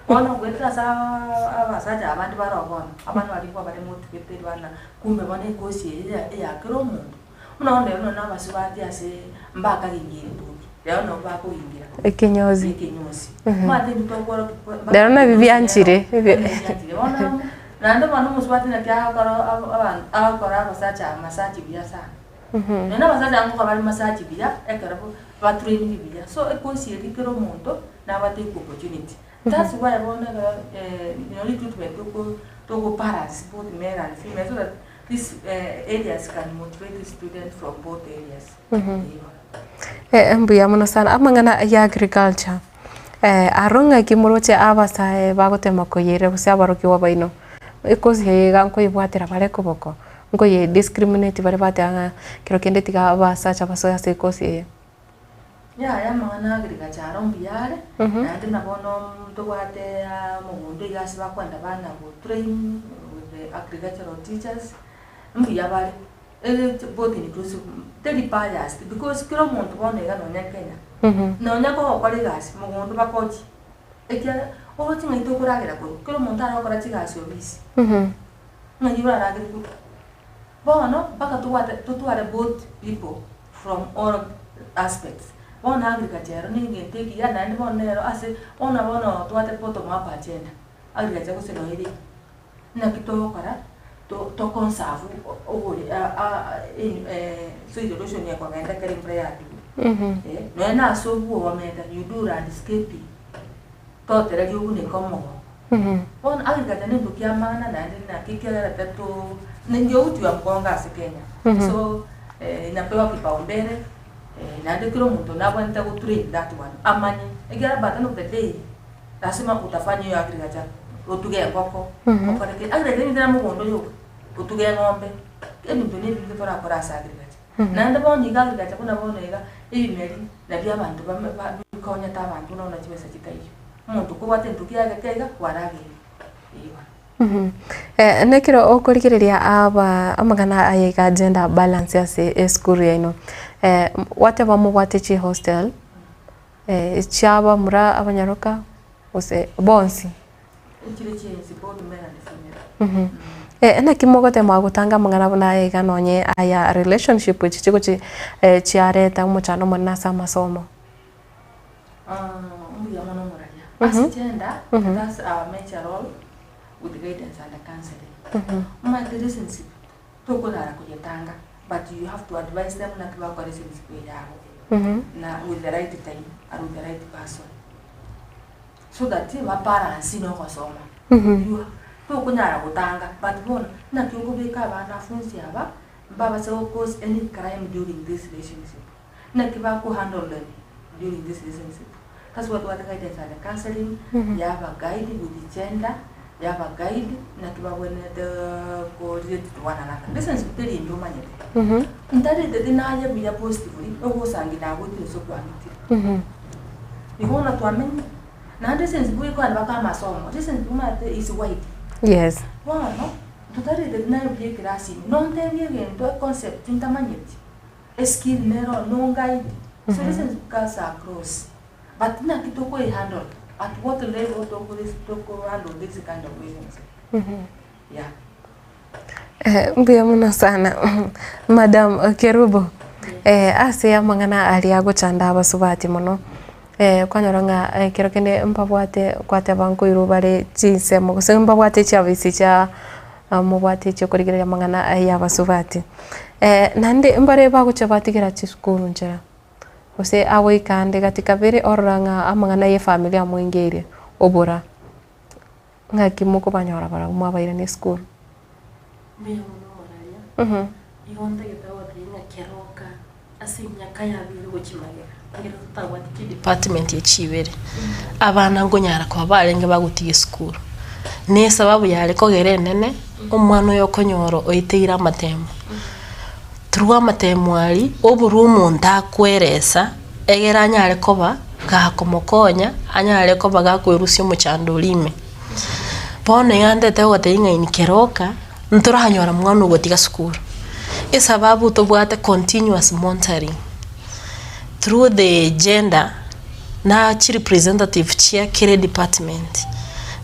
Bono goetera ase abasacha abande bare oo bono, abana baria nkoba bare motivated bana kumbe bono ekosi eye eya kera omonto. Buna bono rero nonye nabasubati ase mbakagingira etuki, rero nabo bakogingira Ekenyozi. ekenyosi. Omanyete intwe tokorokia Rero nabio bianchire. bianchire. Bono naende bono omosubati naki agokora aba agokora abasacha aba massage buya sana. Nonye na abasacha aba ngoka bare massage buya, ekero batrainiri buya. So ekosi eria kera omonto nabwate equal opportunity. That's why bono ekero nonye recruitment toko toko balance both male and female so that These areas can motivate students from both areas. Eh, mbuya mono sana. Amang'ana ya agriculture, aro ng'aki moroche abasae bagotema koyerera gose abarokigwa baino, ekosi eye iga nkoyebwatera bare koboko, nkoye discriminate bare bateba ng'a kero kende tiga abasacha basoe ase ekosi eye. Yaya amang'ana agriculture aro mbuya are, naende na bono ntobwate omogondo iga ase bakoenda bana go train with the agricultural teachers, mbuya bare, ere both inclusive, teri biased because kera omonto bono iga nonya Kenya, nonya kogokora egasi mogondo bakochie, ekiagera oroche ng'ai tokoragera korwa, kera omonto aragokora chigasi obisi, ng'ai oraragere korwa. Bono mpaka tobwate totware both people from all aspects. Bono agriculture ero na egento ekiya naende bono nero ase bono bono tobwate bottom up agenda, agriculture gose noyo ere naki togokora to to conserve obore soil erosion ekogenda ekero embura yature nonya na ase obwo omenta you do landscaping totereria obuneke omogondo. Bono agriculture nento kia maana naende naki ekiagerete to ndio uti wa mgongo ase Kenya. So inapewa kipaumbele naende kera omonto nabwenerete go train that one amanye ekiagera by the end of the day lasima utafanya hiyo agriculture otuge engoko okore ki agriculture ebinto na mogondo yoka otuge eng'ombe ebinto na ebinge torakore ase agriculture. Naende bono iga agriculture buna bono iga ebimeri nabio abanto bame ba bikonyete abanto buna bono chibesa chitaiyo. Omonto kobwate entuki yaye geke iga kwarageire igo. Nekero okorigereria aba amang'ana aya iga gender balance ase esukuru yaino, gwateba mobwate chihostel, chia abamura abanyaroka gose bonsi? Echire chiensi both male and female. Naki mogotema gotanga amang'ana buna aya iga nonye aya relationship echi chigochi chiareta omochando omonene ase amasomo? Mbuya mono omoraria. Ase gender, that's our major role with guidance and counseling. Omanyete relationship tokonyara koyetanga but you have to advise them naki bakora relationship eye yabo na with the right time and with the right person so that ba balance na ogosoma. You tokonyara gotanga but bono naki okobeka abanafunsi aba mbabase go cause any crime during this relationship. Naki bako handle them during this relationship. That's why tobwate guidance and counseling, yaba guide with gender, yaba guide naki babwenerete ko relate to one another. Relationship teri embe omanyete. Ntareteti naye buya positively, ogosangi nagoetire ase okwang'itire. Igo bono twamenyire, naende relationship ekogenda mpaka amasomo, relationship omanyete is wide. Yes. Bono, totareteti naye buya ekerasi ime, nontebie egento econcept ntamanyeti, eskill nero nonguide, so relationship cuts across. But naki tokoihandle, at what level tokohandle this kind of relationship, yeah. Mbuya mono sana Madam Kerubo, ase amang'ana aria agochanda abasubati mono, kwanyora ng'a ekero kende mbabwate kwateba nkoirwa bare chinsemo gose mbabwate chiofisi chia mobwate chiokorigereria amang'ana ya abasubati. Naende mbare bagochia batigera chisukuru nchera, gose agoika ande gati kabere orora ng'a amang'ana ya efamiri amoingeirie, obora. Ng'aki mokobanyora barabwo mwabairania esukuru? Mbuya mono omoraria, igo ntagete gotebia ng'a keroka ase emiaka yabeire gochia magega, ekero totabwate chidepartment echi ibere, abana nkonyara koba barenge bagotiga esukuru. Na esababu yare kogera enene, omwana oyo okonyora oeteire amatemo, through amatemo aria, oborwa omonto akoeresa. Egere anyare koba gakomokonya, anyare koba gakwerusia omochando oria ime. Bono iga ntete gogotebia ng'a in keroka, ntoranyora mwana ogotiga sukuru, esababu tobwate continuous monitoring through the gender na chirepresentative chia kera edepartment,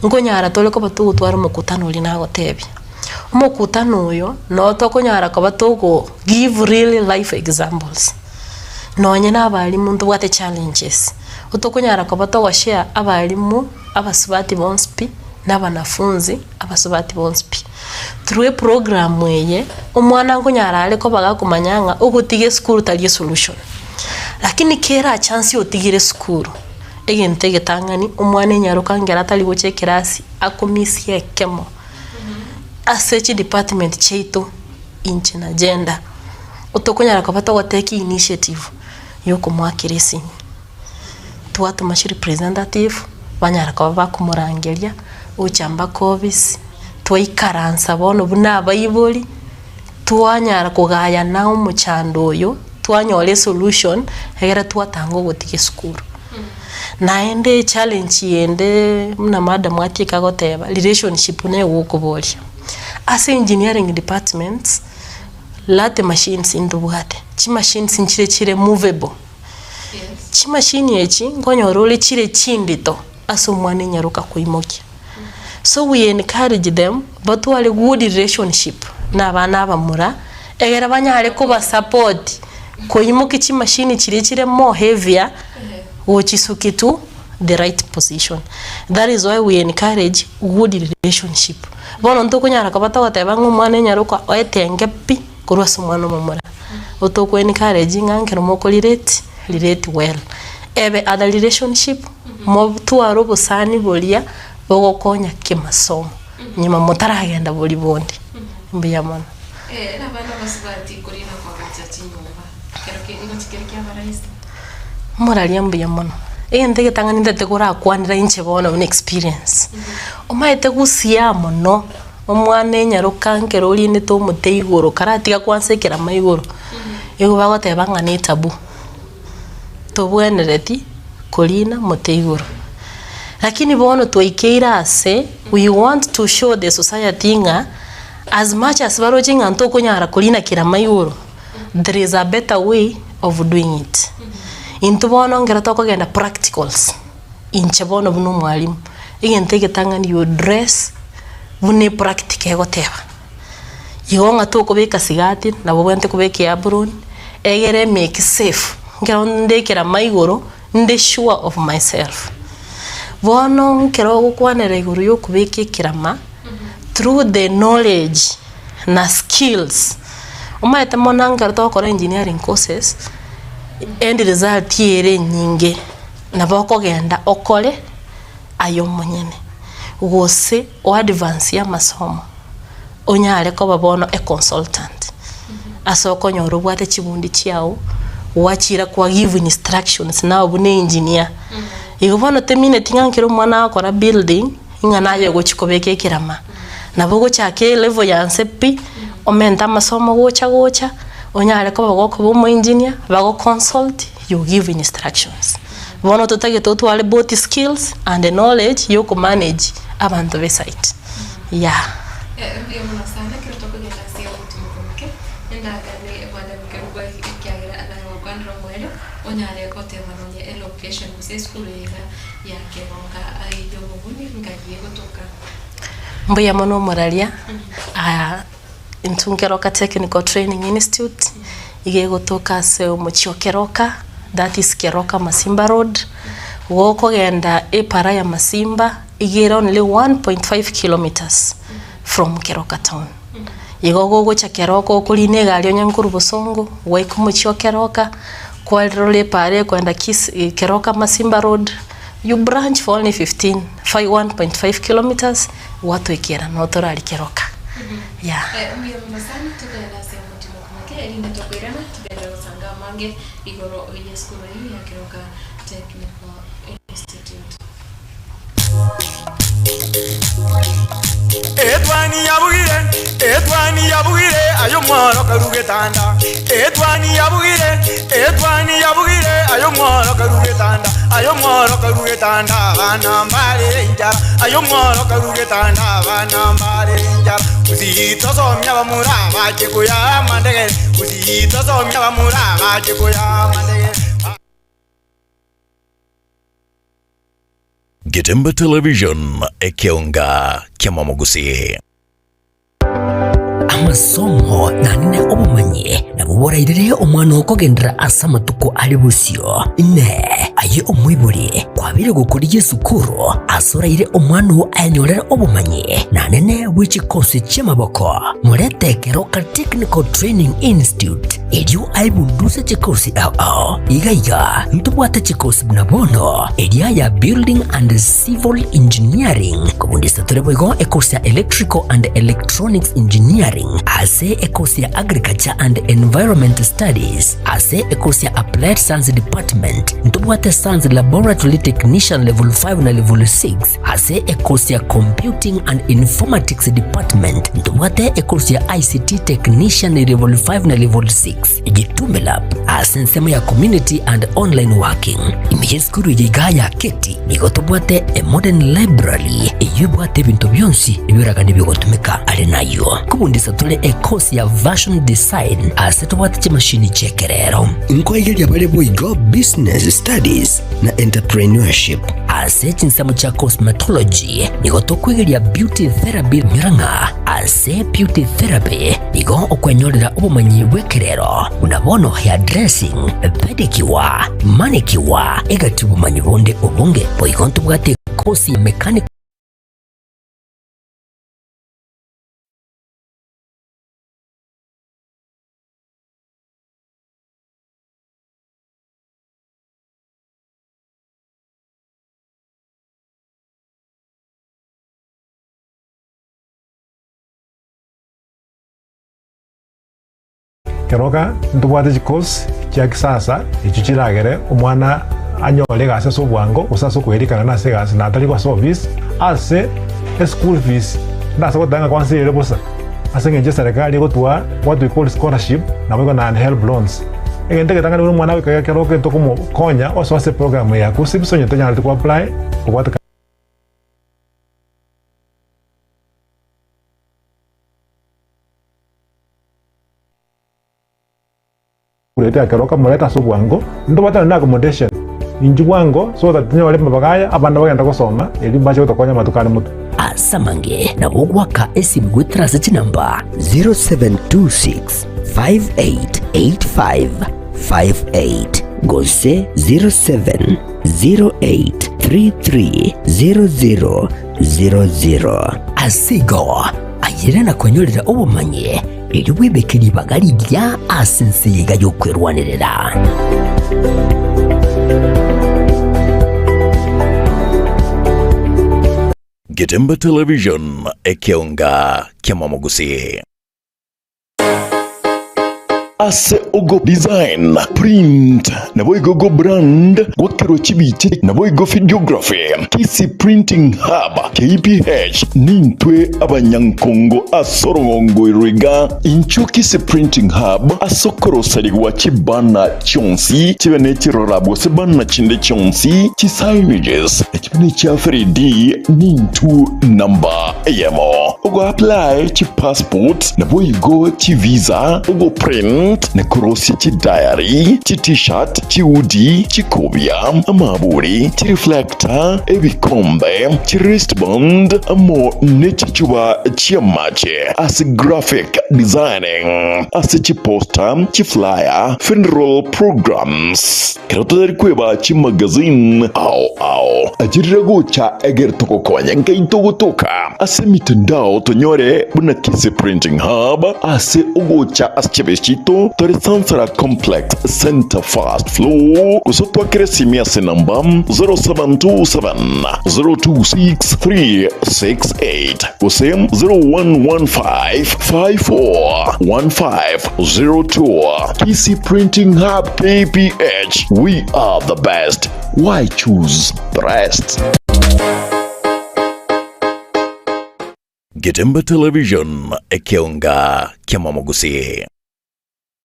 nkonyara tore koba togotwara omokutano oria nagotebia. Omokutano oyo, noo tokonyara koba togo give real life examples. Nonye na abalimu ntobwate challenges, otokonyara koba togoshare abalimu abasubati bonsi pi, na abanafunzi abasubati bonsi pi. Through eprogram eye, omwana nkonyara are koba gakomanya ng'a ogotiga esukuru tari esolution. Lakini kera chance otigire esukuru, egento egetang'ani omwana enyaroka nkere atari gocha ekerasi akomisia ekemo ase chidepartment chiaito inche na gender. Otokonyara koba togotake initiative ya okomoakera esimi, twatoma chirepresentative banyara koba bakomorangeria gocha mpaka ofisi, twaikaransa bono buna abaibori, twanyara kogayana omochando oyo, twanyora esolution egere twatanga ogotiga esukuru. Naende echallenge yende buna madam atieka goteba, relationship neye gokoboria, ase engineering departments. Lathe machines ntobwate, chimachines nchire chire movable, chimachine echi nkonyora ore chire chindito ase omwana enyaroka koimokia. So we encourage them batware good relationship na abana abamura, egere banyare kobasupport koimokia chimachine chiria chire more heavier gochisukia to the right position. That is why we encourage good relationship. Bono ntokonyara koba togoteba ng'a omwana enyaroka oetenge pi korwa ase omwana omomura. Otoko encourage ng'a ekero moko relate, relate well. Ebe other relationship, motware obosani boria bogokonya kimasomo nyuma motaragenda boria bonde. Mbuya mono. Moraria mbuya mono, egento egetang'ani ntagete korakwanera inche bono buna experience, omanyete gosiaa mono, omwana enyaroka nkero orinete omote igoro karatiga kwansa ekerama igoro, nigo bagoteba ng'a ne etaboo, tobwenereti korina mote igoro. Lakini bono twaikeire ase, we want to show the society ng'a as much as baroche ng'a ntokonyara korina kerama igoro, There is a better way of doing it. Intwe bono nkero tokogenda practicals, inche bono buna omwalimu, egento egetang'ani you dress buna epractical egoteba. Igo ng'a tokobeka sigati, nabo obwenerete kobeka eapron, egere emake safe, nkero ndekera maigoro, inde sure of myself. Bono nkero ogokwanera igoro ya okobeka ekerama, through the knowledge na skills, omanyete mono ekero togokora engineering courses, end result ere enyinge, nabo okogenda okore aye omonyene, gose o advance amasomo onyare koba bono a consultant, ase okonyora obwate chibundi chiago, gwachira kwa give instructions nawe buna engineer. Igo bono temineti ng'a ekero omwana agokora building, ng'a naye ogochia kobeka ekerama. Nabo ogochaka elevel ya nse pi, omente amasomo gocha gocha, onyare koba gokoba omoengineer, bago consult, you give instructions. Bono totagete otware both skills and knowledge ya okomanage abanto be site, yeah. Mbuya mono sana ekero tokogenda ase ogotumoka omoke, endagera madam Kerubo ekiagera naye gokwanera omoerio, onyare goteba nonye elocation gose esukuru eye iga ya Keroka y'obobuni ngaki egotoka. Mbuya mono omoraria, intwe Keroka Technical Training Institute, iga egotoka ase omochie o Keroka, that is Keroka Masimba Road, gokogenda epara ya Masimba, iga ere only 1.5 kilometres from Keroka town. Igo gogocha Keroka okorina egari onye nkorwa Bosongo, gwaika omochie o Keroka, kwarora epara ekoenda Kisii Keroka Masimba Road, you branch for only 15 fi 1.5 kilometres, gwatoikera noo torari Keroka, yeah. Mbuya mono sana, togende ase omotimoku moke, erinde tokoirana togende gosanga amange igoro y'esukuru eyio ya Keroka Technical Institute. Etwani yabugire, etwani yabugire, aye omworo karue getanda. Etwani yabugire, etwani yabugire, aye omworo karue getanda. Aye omworo karue getanda, abana mbare enchara. Aye omworo karue getanda, abana mbare enchara. Gusii tosomia abamura bache koyaa amandegere, Gusii tosomia abamura bache koyaa amandegere. Getembe Television, ekeonga ki'amamogusii. Amasomo nanene obomanyi nabwo borairere omwana okogenderera ase amatuko are bosio. Inee! Aye omoibori kwabeire gokorigia esukuru ase oraire omwana oo ayenyorere obomanyi nanene bwe chikosi chi'amaboko? Morete Keroka Technical Training Institute Erio aebunduse chikosi ao ao. Iga iga ntobwate chikosi buna bono, eria ya Building and Civil Engineering, kobundisa tore boigo ekosi ya Electrical and Electronics Engineering, ase ekosi ya Agriculture and Environment Studies, ase ekosi ya Applied Science Department, ntobwate Science Laboratory Technician Level 5 na Level 6, Ase ekosi ya Computing and Informatics Department ntobwate ekosi ya ICT Technician Level 5 na Level 6, Gitume Lab ase ensemo ya Community and Online Working. Ime y'esukuru eye igaa ya Keti nigo tobwate a modern library eyio ebwate ebinto bionsi ebiragane bigotumeka are nayio. Kobundisa tore ekosi ya Fashion Design ase tobwate chimashini chi'ekerero. Nkoigeria bare boigo Business Studies na Entrepreneurship. Ase chinsemo chia cosmetology nigo tokwegeria beauty therapy nyora ng'a ase beauty therapy nigo okwenyorera obomanyi bw'ekerero buna bono hairdressing, pedicure, manicure, egati obomanyi bonde obonge. Boigo ntobwate ekosi ya mechanical. Keroka ntobwate chikosi chia kisasa echio chiragere omwana anyore egasi ase obwango gose ase okoerikana nase egasi na atari gosoa ofisi ase eschool fees ndase goteba ng'a kwansa ere bosa ase eng'encho eserekari egotwaa what we call scholarship naboigo na helb loans. Egento egetang'ani buna omwana goika keroka tokomokonya osoa ase eprogram eye ya KUCCPS onye tonyareti ko apply kobwatekana. Kurete ekero okamoreta ase obwango, ntobwate naende accommodation inchuo bwango so that tonyore amabaga aya abana bagende gosoma erio mbache gotokonya amatuko are motwe. Ase amange nabo ogoaka esimi goetera ase chinamba 0726 5885 58 gose 0708 3300 00. Ase igo, ayere na kwenyorera obomanyi, erio bwebeke ribaga rigiya ase ense eye iga y'okwerwanerera. Getembe Television, ekeonga ki'amamogusii. Ase ogo design, print, naboigo go brand, gwakerwa chibicha naboigo videography, Kisii Printing Hub, KPH, nintwe abanyankongo ase orogongo oro iga. Inchuo Kisii Printing Hub ase okorosarigwa chibanner chionsi chibe ne chirora gose banner chinde chionsi, chi signages, na chibe ne chia 3D nintwe namba eyemo. Ogo apply chi passport naboigo chi visa, ogo print na korosia chi diary, chi t-shirt, chi hoodie, chikobia, amaburi, chi reflector, ebikombe, chi wristband amo ne chichuba chi'amache ase graphic designing, ase chi poster, chi flyer, funeral programs. Ekero totari kweba chimagazine ao ao, achirire gocha egere togokonye nkai togotoka ase emitandao tonyore buna Kisii Printing Hub ase ogocha ase chiabesi chiaito tore Sansara Complex Center First Floor gose otwakere esimi ase namba 0727 026 368 gose 0115 54 1502. Kisii Printing Hub KPH, we are the best, why choose the rest? Getemba Television, ekeonga ki'amamogusii.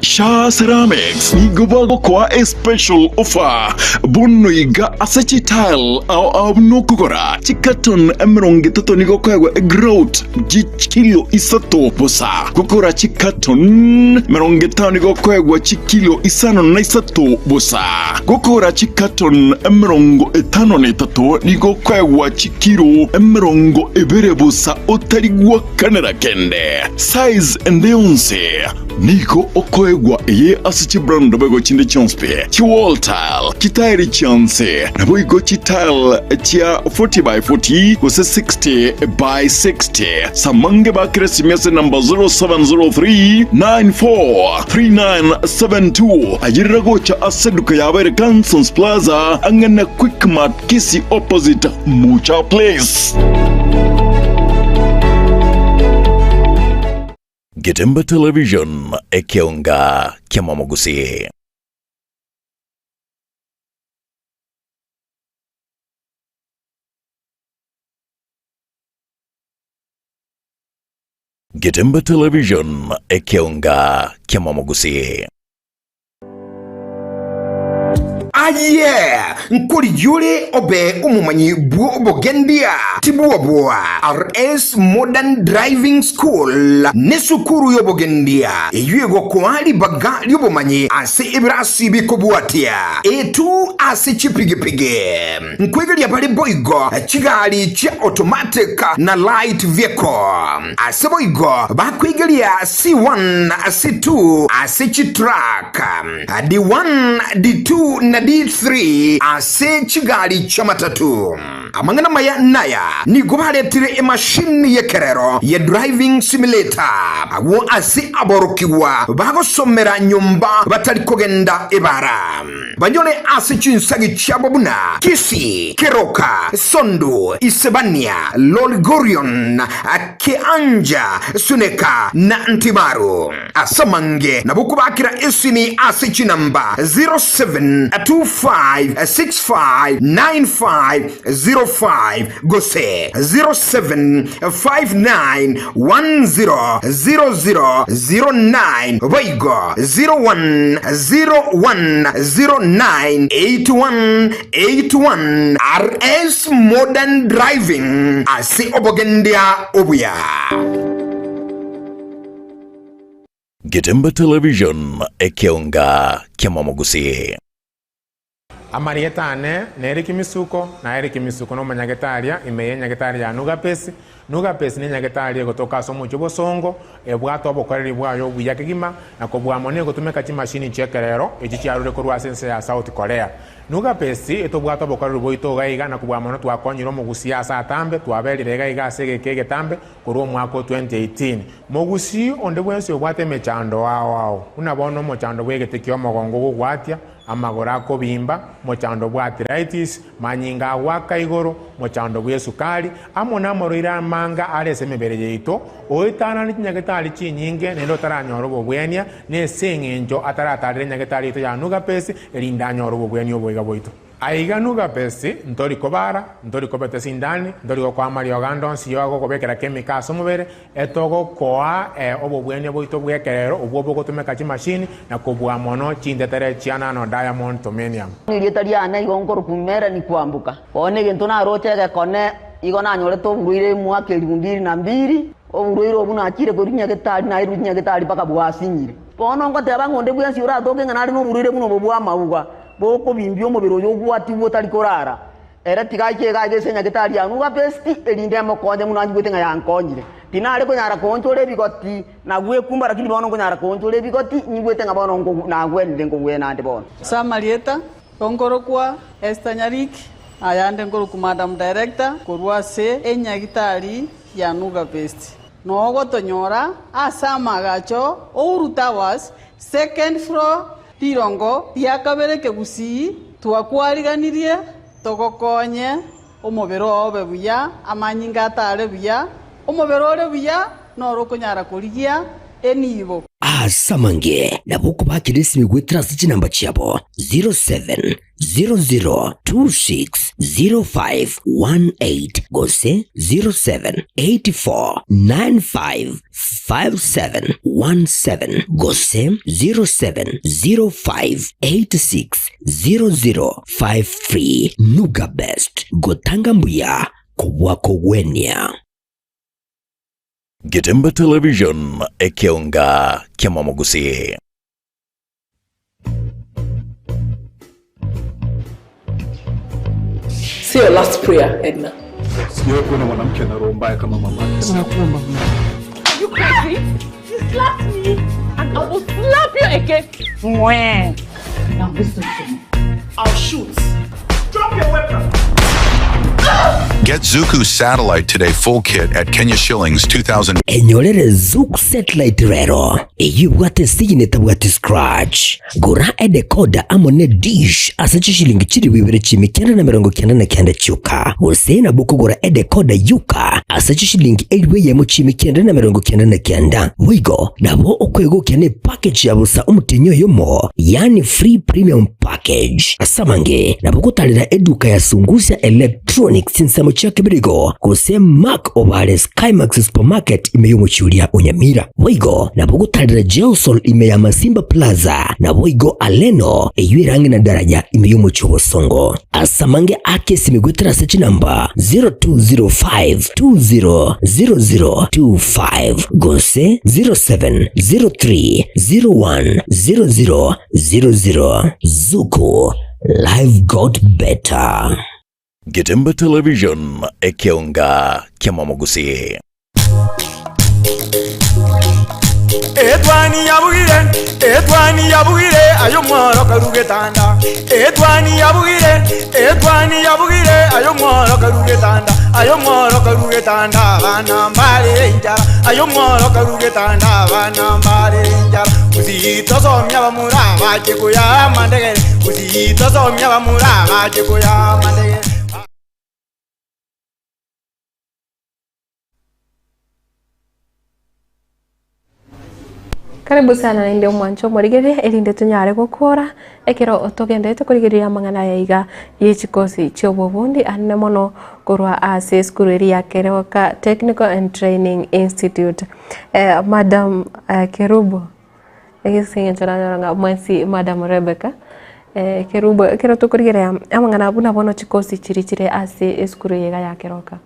Shaa Ceramics nigo bagokoa a special offer bono iga ase chitile ao ao buna okogora chicarton 30 nigo okoegwa egrout chikilo isato bosa. Gokora chicarton 50 nigo okoegwa chikilo 53 bosa. Gokora chicarton 53 nigo okoegwa chikilo 20 bosa otari gwakanera kende. Size ende yonsi nigo okoegwa eye ase chibrand boigo chinde chionsi pi, chiwall tile, chitairi chionsi, naboigo chitile chia 40 by 40 gose 60 by 60. Samange bakere esimi ase namba 0703 94 3972. Ayerera gocha ase eduka yabo ere Gansons Plaza ang'e na Quickmart Kisii opposite Mucha Place. Getemba Television, ekeonga ki'amamogusii. Getemba Television, ekeonga ki'amamogusii. Aye, nkorigia ore obe omomanyi bw'obogendia, tibwoboa. RS Modern Driving School nesukuru y'obogendia eyio egokoa ribaga ri'obomanyi ase ebirasi bikobwatia A2 ase chipigipigi. Nkwegeria bare boigo chigari chia automatic na light vehicle. Ase boigo bakwegeria C1, C2 ase chitruck, D1, D2 na D3 ase chigari chi'amatatu. Amang'ana maya naya, nigo baretire emashini y'ekerero ye driving simulator agwo ase aborokigwa bagosomera nyomba batari kogenda ebara. Banyore ase chinsagi chiabo buna Kisii, Keroka, Sondu, Isebania, Lolgorion, Keanja, Suneka, na Ntimaru. Ase amange nabo okobakera esimi ase chinamba 0725659505 gose 0759100009 boigo 0101098181 RS Modern Driving ase obogendia obuya. Getemba Television, ekeonga ki'amamogusii. Amarieta ane nere Kimisuko, na ere Kimisuko nomonyagetaria ime y'enyagetari ya Nugapesi. Nugapesi nenyagetari egotoka ase omochie obosongo, ebwate obokoreri bwaye obuya kegima, na kobua mono egotumeka chimashini chi'ekerero echio chiarure korwa ase ense ya South Korea. Nugapesi etobwate obokoreri bwaito iga iga, na kobua mono twakonyire omogusii ase atambe, twaberire iga iga ase egeka egetambe korwa omwaka o 2018. Mogusii onde bwensi obwate emechando ao ao, buna bono omochando bw'egete ki'omogongo ogogwatia, amagoro akobimba, mochando bwa arthritis, manyinga agoaka igoro, mochando bw'esukari, amo namarwaire amanga are ase emebere yaito, oetanane chinyagetari chinyinge naende otaranyora obobwenia, nese eng'encho ataratarera enyagetari yaito ya Nugapesi, erinde anyore obobwenia oboiga bwaito. Aiga Nugapesi, ntori kobara, ntori kobeta esindani, ntori gokoa amariogo ande onsi yo agokobekera chemical ase omobere, etogokoa obobwenia bwaito bw'ekerero obwo bogotumeka chimashini na kobua mono chintetere chia nano diamond tomenium. Erieta riane igo nkorokwa Melanie Kwamboka. Bono egento naroche egekone, igo nanyorete oborwaire omwaka elifu mbili na mbili, oborwaire obwo nachire korwa nyagetari nairwe nyagetari mpaka bwasinyire. Bono ngoteba ng'a onde bwensi oratoke ng'a nare noborwaire buna obo bw'amauga, bokobimbia omobere oyo obwatigwe otari korara, ere tiga aiche iga aiga ase nyagetari ya Nuga Best, erinde emokonye buna anyigwete ng'a yankonyire. Tinare konyara koonchora ebigoti na gwekumba, lakini bono nkonyara koonchora ebigoti, nyigwete ng'a bono nagwenire nkogwena ande bono. Ase amarieta, nkorokwa Esther Nyariki, ayande nkorokwa Madam Director korwa ase enyagitari ya Nuga Best. Nogotonyora ase amaagacho Uhuru Towers, second floor, Rirongo ria kabere kegusii, twakwariganirie togokonye omobere oo obe buya, amanyinga atare buya, omobere ore buya noro okonyara korigia enibo. Ase amange nabo okobakera esimi goetera ase chinamba chiabo 0700260518 gose 078495 5717 gose 0705860053 Nuga Best, gotanga mbuya kobua kogwenia. Getembe Television, ekeonga ki'amamogusii. Say your last prayer, Edna. Sijawahi kuona mwanamke ana roho mbaya kama mama. Nakuomba Mungu. Are you crazy? You slapped me and I will slap you again. Mwah. Now listen to me. I'll shoot. Drop your weapon. Get Zuku Satellite Today full kit at Kenya shillings 2000. Enyorere Zuku Satellite rero, eyio ebwate estigini etabwati scratch. Gora edecoder amo ne dish ase chishilingi chilifu ibere chiimi kianda na emerongo kianda na kianda chioka. Gose nabo okogora edecoder yoka ase chishilingi elifu eyemo chiimi kianda na emerongo kianda na kianda. Boigo nabo okwegokia ne package ya bosa omotienyi oyomo, yaani free premium package. Ase amange nabo ogotarera eduka ya Sungusia Electronics chinsemo chia Kebirigo gose Mark Obare Skymax Supermarket ime y'omochie oria o Nyamira. Boigo nabo ogotarera Gelsol ime ya Masimba Plaza naboigo Aleno eyio ere ang'e na daraja ime y'omochie o Bosongo. Ase amange ake esimi goetera ase chinamba 0205200025 gose 07030100 00 Zuku Life got better. Getembe Television, ekeonga ki'amamogusii. Etwani yabugire, etwani yabugire, aye omworo karu getanda. Etwani yabugire, etwani yabugire, aye omworo karu getanda. Aye omworo karu getanda, abana mbare enchara. Aye omworo karu getanda, abana mbare enchara. Gusii tosomia abamura bache koya amandegere, Gusii tosomia abamura bache koya amandegere. Karibu sana naende omwancho omorigereria erinde tonyare gokora ekero togenderete korigereria amang'ana aya iga ye chikosi chi'obobundi anene mono korwa ase esukuru eria ya Keroka Technical and Training Institute. Madam Kerubo, ase eng'encho nanyora ng'a mwensi Madam Rebecca, Kerubo ekero tokorigereria amang'ana buna bono chikosi chiria chire ase esukuru eye iga ya Keroka.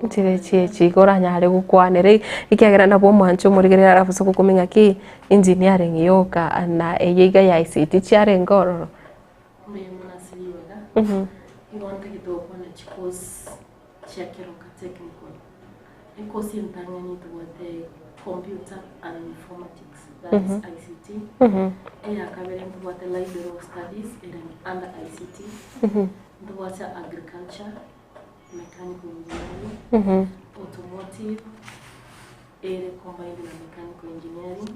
Nchire chiachi igo oranyare gokwanera ekiagera nabo omwancho omorigereria arabase gokumia ng'aki engineering yoka na eye iga ya ICT chiarenge ororo. Mbuya mono ase ribaga, nigo ntagete gokwana chikosi chia Keroka Technical. Ekosi entang'ani tobwate computer and informatics that is ICT. Eya kabere ntobwate liberal studies ere under ICT. Ntobwate agriculture mechanical engineering, automotive, ere combined na mechanical engineering.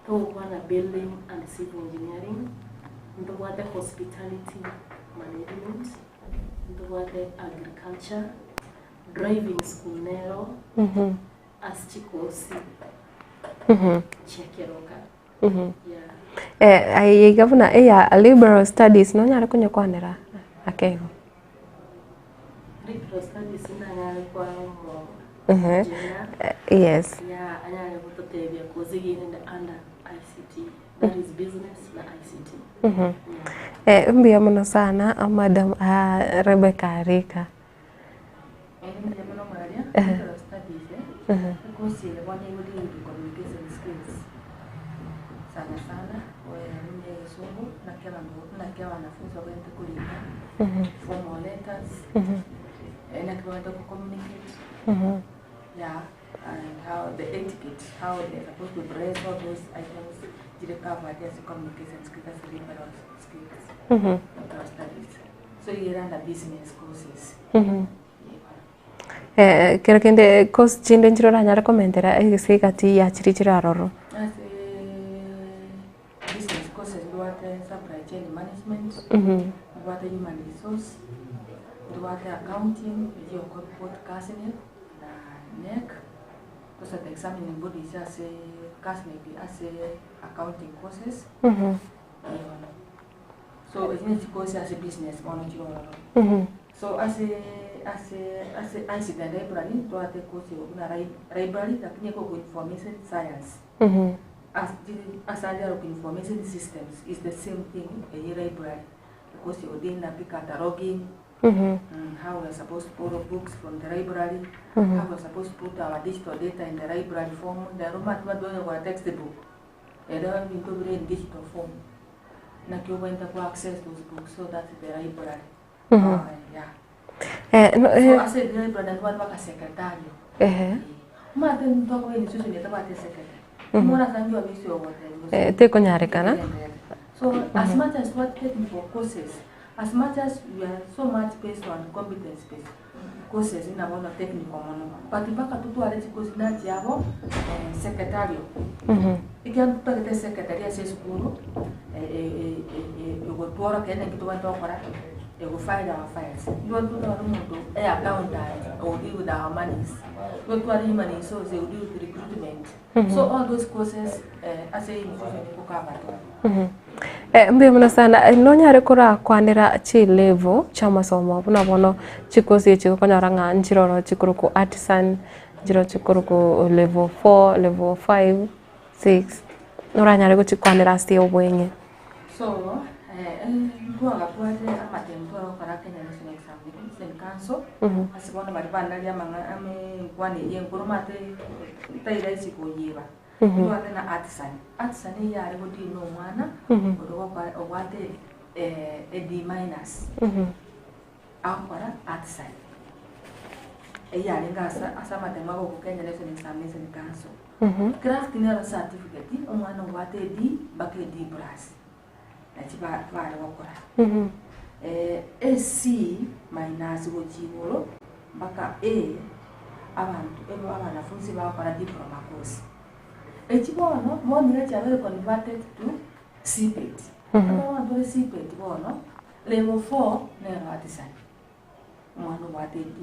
Togokwana building and civil engineering, ntobwate hospitality management, ntobwate agriculture, driving school nero, ase chikosi chia Keroka. Yeah. Aye iga buna eya liberal studies nonyare konyekwanera ake igo? Liberal studies nanyare kwa omo Yes. Yeah, anyare gototebia course egende under ICT, that is business na ICT. Eh, mbuya mono sana madam Rebecca Arika. Mbuya mono Maria, liberal studies eh, ekosi eye bono nigo deal with communication skills sana sana buna egesongo naki abanto naki abanafunzi babwenerete korika formal letters naki babwenerete go communicate yeah and how the etiquette how they are supposed to dress all those items chire covered ase communication skills ase liberal skills liberal studies so iga ere under business courses. Ekero kende course chinde nchire oranyare komentera ase egati ya chiria chire aroro. Ase business courses ntobwate supply chain management, ntobwate human resource, ntobwate accounting eyio oko both KASNEB na KNEC, those are the examining bodies ase KASNEB ase accounting courses, eeh. So echi ne chikosi ase business bono chire ororo. So ase ase ase ICT and library ntwate course eye buna library lakini eko information science. As chiri ase ande arokwa information systems is the same thing eye library. Ecourse eye odeal na cataloging, how we are supposed to borrow books from the library, how we are supposed to put our digital data in the library form, nero omanyete batware textbook, ere ebinto bire in digital form. Naki obwenerete ko access those books so that's the library. Yeah. Eh, no, So eh, ase library naende bande baka secretarial. Ehe. Omanyete ntokoba institution etabwati esecretary. Omwana ase ofisi ogotebi gose Eh, tekonyarekana. So as much as what technical courses, as much as we are so much based on competence based courses ina bono technical mono, but mpaka totware chikosi nachiabo eh, secretarial. Ekiagera totagete secretary ase esukuru egotworokia kende naki tobwenerete gokora, ego file our files. Nigo totware omonto e accountant o deal with our monies, totware human resource e deal with recruitment. So all those courses ase institution ekocover. Mbuya mono sana, nonyare korakwanera chilevel chiamasomo buna bono chikosi echi okonyora ng'a nchiroro chikorokwa artisan, nchiroro chikorokwa level four, level five, six, noranyare gochikwanera ase obweng'e. So ntwagatwarire amatemu twarokora Kenya National Examination Council, ase bono baria banaria amang'ana enkwana eyio enkoro omanyete tari rahisi koyeba. Ntwate na artisan, artisan eyio yare godeal na omwana oria ogokora obwate e D minus, agokora artisan. Eyio yarenge ase ase amatemo agoka Kenya National Examination Council. Craft nero certificate, omwana obwate e D mpaka e D plus, nachi ba bare gokora. E C minus gochia igoro mpaka A, abanto ebo abanafunsi bagokora diploma course. Echi bono, bono iga chiabeire converted to CPET. Ekero bono tore CPET bono, level four nero artisan, omwana obwate D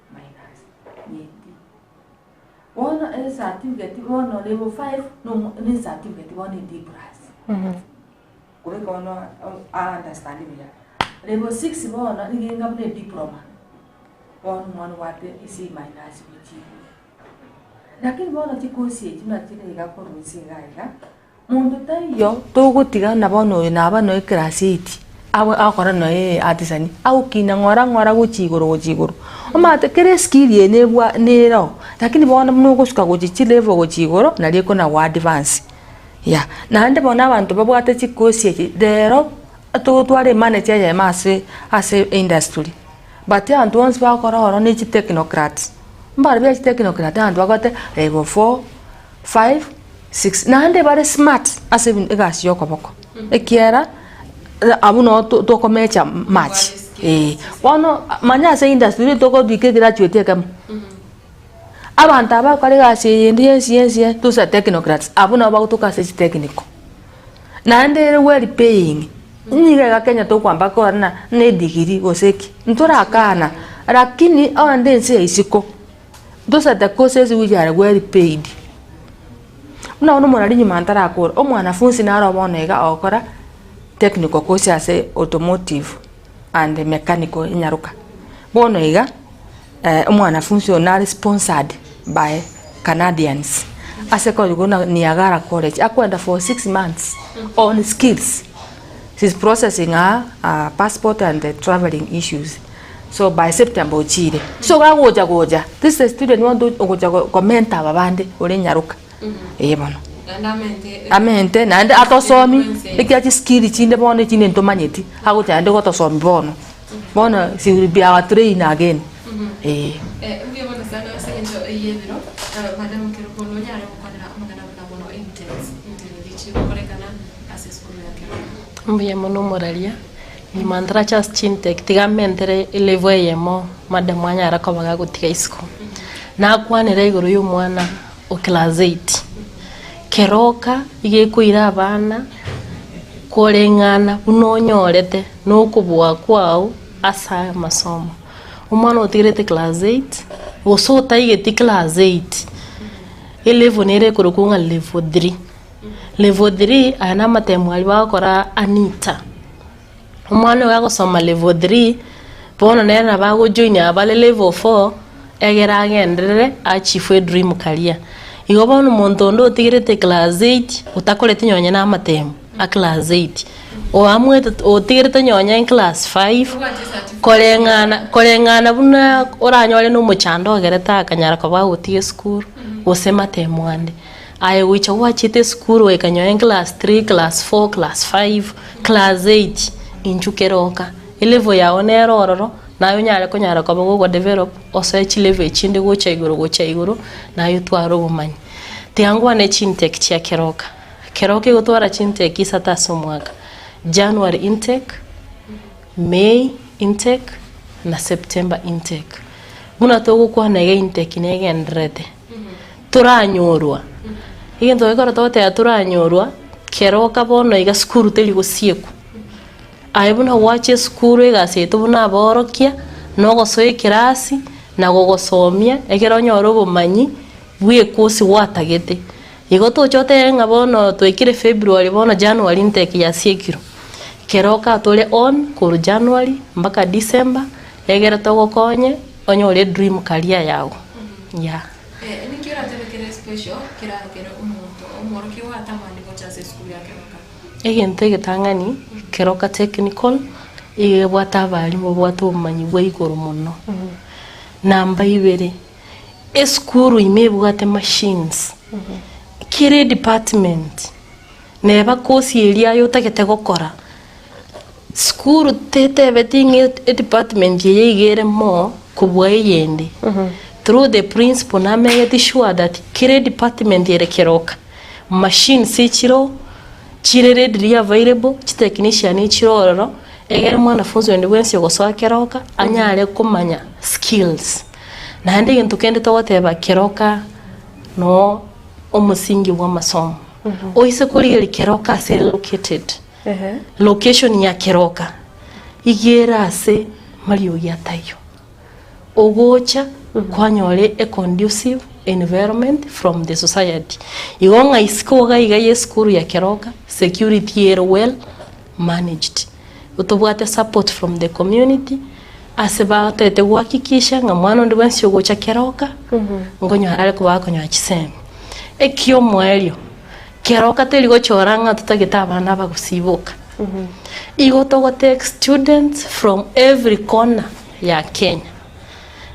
minus ne D. Bono ecertificate bono level five nomo ne ecertificate bono e D plus. Kobeka bono a understand buya. Level six bono nigo enga buna ediploma, bono omwana obwate e C minus gochia igoro. Lakini bono chikosi echi buna chire iga korwa inse iga iga, monto taiyo togotiga buna bono oyo naba noe class eight, abe agokora noe artisan, agokina ng'ora ng'ora gochia igoro gochia igoro. Omanyete kera eskill eye nebwa neroo, lakini bono buna ogosuka gochia chilevel gochia igoro, nari ekona go advance yeah. Naende bono abanto babwate chikosi echi, rero totware emanager eyemo ase ase industry, but abanto bonsi bagokora oro ne chitechnocrats, mbare bia chitechnocrat abanto bagote level four, five, six, naende bare smart ase egasi ya okoboko, ekiagera abwo noo tokomecha much eh. Bono manya ase industry tokorika egraduate ekemo. Abanto aba bakora egasi eye ende yensi yensi yensi, those are technocrats, abwo nabo bagotoka ase chitechnical. Naende ere well paying, nigo iga Kenya tokwamba korora ng'a na edegree gose ki, ntorakana, lakini onde ense ya isiko, those are the courses which are well paid. Buna bono omorari nyuma ntarakora, omwanafunsi naro bono iga ogokora technical course ase automotive and mechanical enyaroka. Bono iga, omwanafunsi oyo nare sponsored by Canadians ase college buna Niagara college, akoenda for 6 months on skills, she's processing her passport and travelling issues, so by September ochire. So gagocha gocha, this is a student want ogocha commenter aba bande ore nyaroka, eh bono. Amente naende atosomi, ekiagera chiskill chinde bono echinde ntomanyeti, agocha naende gotosomi bono. Bono she will be our trainer again, eh. Mbuya mono sana ase eng'encho y'ebiro, madam Kerubo nonyare gokwanera amang'ana buna bono intakes chigokorekana ase esukuru ya Keroka. Mbuya mono omoraria, nyuma ntarache ase chintake tiga mentere elevel eyemo madam anyare koba gagotiga isiko. Nakwanera igoro ya omwana o class eight, Keroka iga ekoira abana koreng'ana buna onyorete na okobua kwao ase amasomo. Omwana otigerete class eight, gose otaigeti class eight, elevel nere ekorokwa ng'a level three. Level three aya na amatemo aria bagokora anita. Omwana oyo agosoma level three, bono nere nabo agojoin abare level four, egere agenderere achieve edream career. Igo bono omonto onde otigerete class eight, otakoreti nonye na amatemo a class eight, oamuete otigerete nonye class five, koreng'ana koreng'ana buna oranyore na omochando ogerete akanyara koba agotiga esukuru, gose matemo ande. Aye goicha gwachete esukuru goika nonye class three, class four, class five, class eight, inchuo keroka, elevel yago nere ororo, naye onyare konyara koba gogodevelop osoe chilevel echinde gocha igoro gocha igoro, naye otware obomanyi. Tiga nkwane chintake chia keroka, keroka egotwara chintake isato ase omwaka, January intake, May intake, na September intake. Buna togokwana iga intake negendererete. Toranyorwa, egento gekoro togoteba toranyorwa, keroka bono iga sukuru teri gosiekwa. Aye buna gwacha esukuru egasi yaito buna aborokia, na ogosoa ekerasi, na gogosomia, ekero onyore obomanyi bwa ekosi gwatagete. Igo tocha otebe ng'a bono twaikire February bono January intake yasiekirwe. Keroka tore on korwa January mpaka December, egere togokonye onyore edream career yago, yeah. Ninki oratebe kere special kerakere omonto omworokigwa atamani gocha ase esukuru ya Keroka? Egento egetang'ani, Keroka Technical iga ebwate abalimu babwate obomanyi bwa igoro mono. Namba ibere, esukuru ime ebwate machines, kera edepartment neba course eria aye otagete gokora, Sukuru tetebeti ng'a edepartment eye iga ere more kobua eyende. Through the principal namegeti sure that kera edepartment ere keroka, machines echiroo, chire readily available, chitechnician echire ororo, egere mwanafunzi onde bwensi ogosoa keroka, anyare komanya skills. Naende egento kende togoteba keroka no omosingi bwa amasomo. Oise korigereria keroka ase ere located. Location ya keroka iga ere ase mariogi ataiyo. Ogocha kwanyora a conducive environment from the society. Igo ng'a isiko iga iga ya esukuru ya keroka security ere well managed. Tobwate support from the community ase batagete gohakikisha ng'a mwana onde bwensi ogocha keroka nkonyora are koba akonyora chisemi. Ekiomoerio. Keroka teri gochora ng'a totagete abana abagosiboka. Igo togo take students from every corner ya Kenya.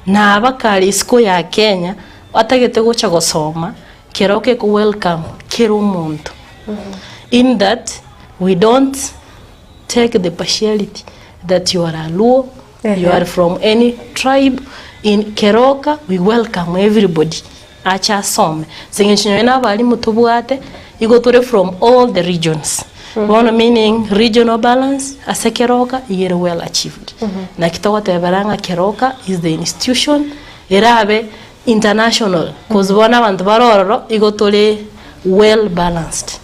Na abakare isiko ya Kenya batagete gocha gosoma, keroka eko welcome kera omonto. In that we don't take the partiality that you are a Luo, you are from any tribe, in Keroka we welcome everybody. Ache asome. Ase eng'encho nonye na abalimu tobwate, igo tore from all the regions. Bono meaning regional balance ase Keroka iga ere well achieved. Naki togotebera ng'a Keroka is the institution erabe. international cause bono abanto bare ororo igo tore well balanced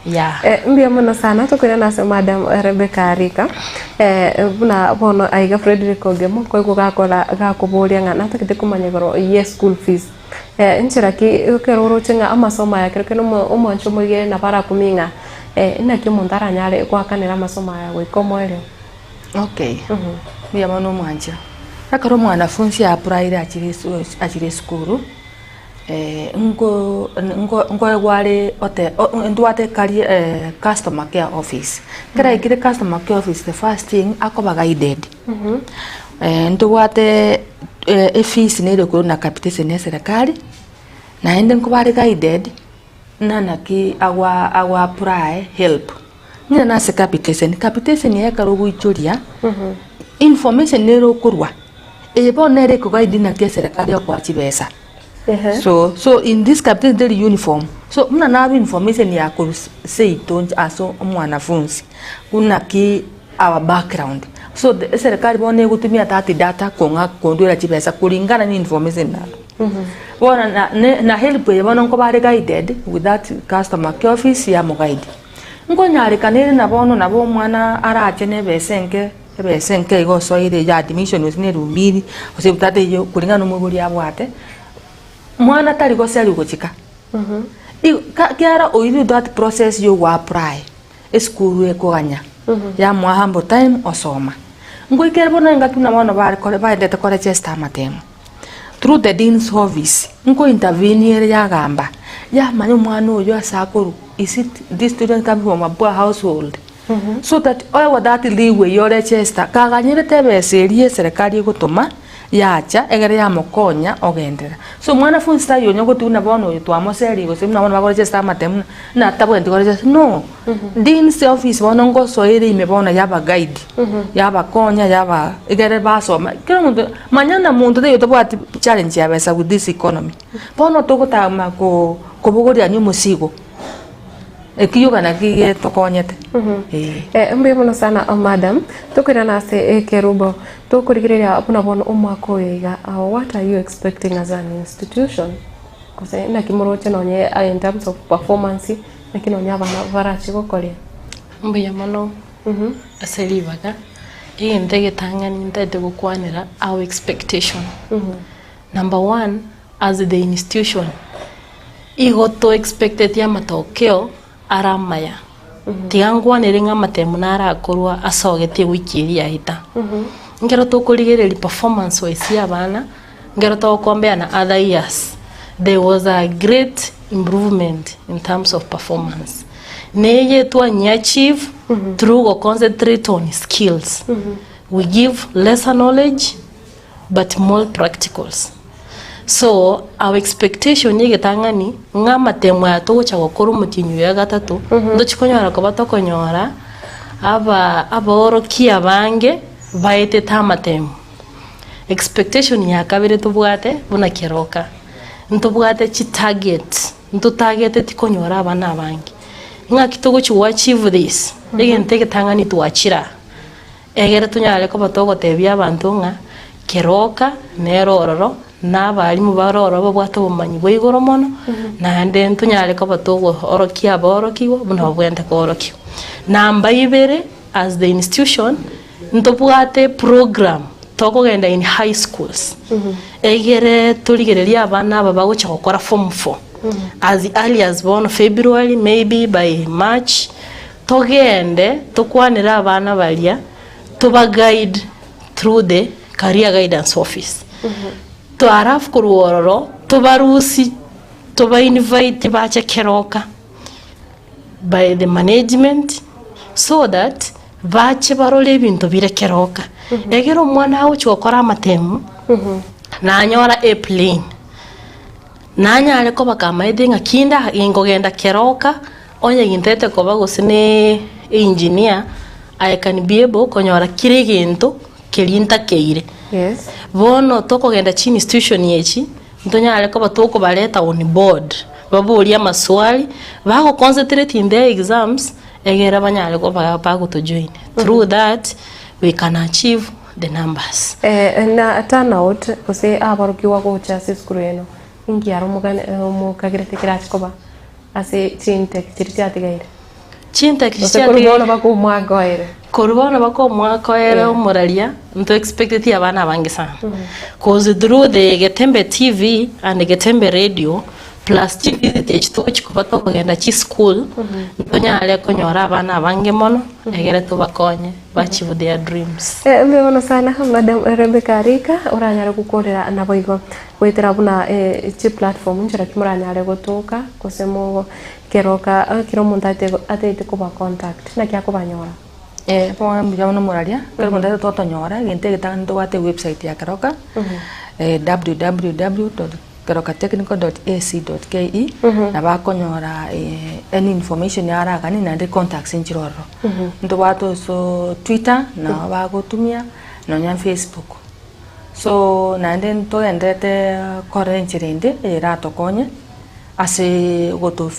yeah. Mbuya mono sana tokoirana ase madam Rebecca Arika buna bono aiga Fredrick Ogemo nkoigwa gakora gakoboria ng'a natagete komanya igoro ye school fees nchera ki ekero oroche ng'a amasomo aya ekero kende omwancho omoigere nabo arakumie ng'a naki omonto aranyare goakanera amasomo aya goika omoerio. Okay, mbuya mono omwancha. Ekero omwanafunsi a applyire achire achire esukuru, nko nko nkoegwa are ote ntwate career customer care office. Ekero aikire customer care office the first thing akoba guided. Ntobwate efees nere ekorwa na capitation ya eserekari, naende nkoba are guided, ng'a naki agwa agwa apply help. Ng'a nase capitation, capitation eye ekero ogoichoria, information nere okorwa, eye bono nere ekoguide naki eserekari ekoa chibesa. So so in this capitation teri uniform, so buna narwa information ya korwa seito inche ase omwanafunzi, buna ki our background, so the eserekari bono egotumia that data kong'a kondwera chibesa kulingana na information narwa. Bono na ne na help eye bono nkoba are guided with that customer care office yamoguide. Nkonyarekana ere na bono nabo omwana arache na ebesa enke, ebesa enke iga osoire ya admission gose na elfu mbili, gose elfu tatu eywo kulingana na omoibori abwate, mwana tari goseriwa gochika. Igo ka kiara oirwe that process ya ogo apply, esukuru ekoganya, yamoa ample time osoma. Ngoikere bono engaki buna bono bare kore baendete koregester amatemo. Through the dean's office, nko intervene ere yagamba, yamanya omwana oyo ase akorwa, is it this student coming from a poor household? So that oegwe that leeway oregester, kaganyerete ebesa eria eserekari egotoma, yacha egere yamokonya ogenderera. So omwanafunsi taiyo onye gotiga buna bono oyo twamoseria gose buna bono bakoregester amatemu buna natabwenereti koregester, no. Dean's office bono ngosoere ime bono yaba guide, yabakonya yaba egere basoma kera omonto manya na monto taiyo otabwati challenge ya besa with this economy. Bono togotama ko kobogoriania omosigo, ekio naki getokonyete eh. Mbuya mono sana madam, tokoirana ase ekerubo, tokorigereria buna bono omwaka oyo iga, what are you expecting as an institution? Gose naki moroche nonye in terms of performance, naki nonye abana barache gokoria? Mbuya mono ase ribaga, egento egetang'ani ntagete gokwanera our expectation. Number one, as the institution, igo to expecteti amatokeo are amaya. Tiga nkwanere ng'a amatemo narakorwa asogete ewiki eria yaeta. Ekero tokorigereria performance wise ya abana, ekero togocompare na other years, there was a great improvement in terms of performance. Neye twanyia achieve through go concentrate on skills. We give lesser knowledge but more practicals. So our expectation egetang'ani ng'a amatemo aya togocha gokora omotienyi oyo ogatato, ntochi konyora koba tokonyora aba abaorokia abange baetete amatemo. Expectation ya kabere tobwate buna keroka, ntobwate chitarget, ntotageteti konyora abana abange. Ng'aki togochi go achieve this? Egento egetang'ani twachire aa. Egere tonyare koba togotebia abanto ng'a keroka nere ororo, na abalimu bare ororo babwate obomanyi bwa igoro mono, naende ntonyare koba togoorokia aborokigwa buna babwenerete koorokigwa. Namba ibere, as the institution, ntobwate program tokogenda in high schools, egere torigererie abana aba bagocha gokora form four, as early as bono February, maybe by March, Togende tokwanere abana baria, toba guide through the career guidance office. To alafu korwa ororo tobarusie toba invite bache keroka by the management so that bache barore ebinto bire keroka. Egere omwana agochia gokora amatemu, nanyora a plane, nanyare koba kamaete ng'a kinde ginkogenda keroka. Onye gintete koba gose ne engineer, I can be able konyora kera egento keria ntakeire. Yes. Bono tokogenda chi institution echi, ntonyare koba tokobareta on board, baborie amaswali, bago concentrate in their exams, egere banyare koba bagoto join. Through that, we can achieve. the numbers. Eh, na turnout gose aborokigwa gocha ase esukuru eno, inki aro omogane omokagerete kerache koba ase chintake chiria chiatigaire? Chintake Gose korwa bono baka omwaka oere. Korwa bono baka omwaka oere omoraria, nto expecteti abana abange sana. Cause through the Getembe TV and Getembe Radio, plus chivisit echi togochi koba tokogenda chischool, ntonyare konyora abana abange mono, egere tobakonye ba achieve their dreams. Mbuya mono sana Madam Rebecca Arika, oranyare gokorera naboigo goetera buna chiplatform nchera ki moranyare gotoka gose mo keroka ekero omonto ataete koba contact naki akobanyora? Eh, bono mbuya mono moraria, ekero omonto aete totonyora, egento egetang'ani ntobwate ewebsite ya Keroka, www dot keroka technical dot ac dot ke, nabo akonyora any information araganie naende contacts nchire ororo. Ntobwate also Twitter, nabo bagotumia, nonya Facebook. So naende ntogenderete korora enchera ende eratokonye. Ase goto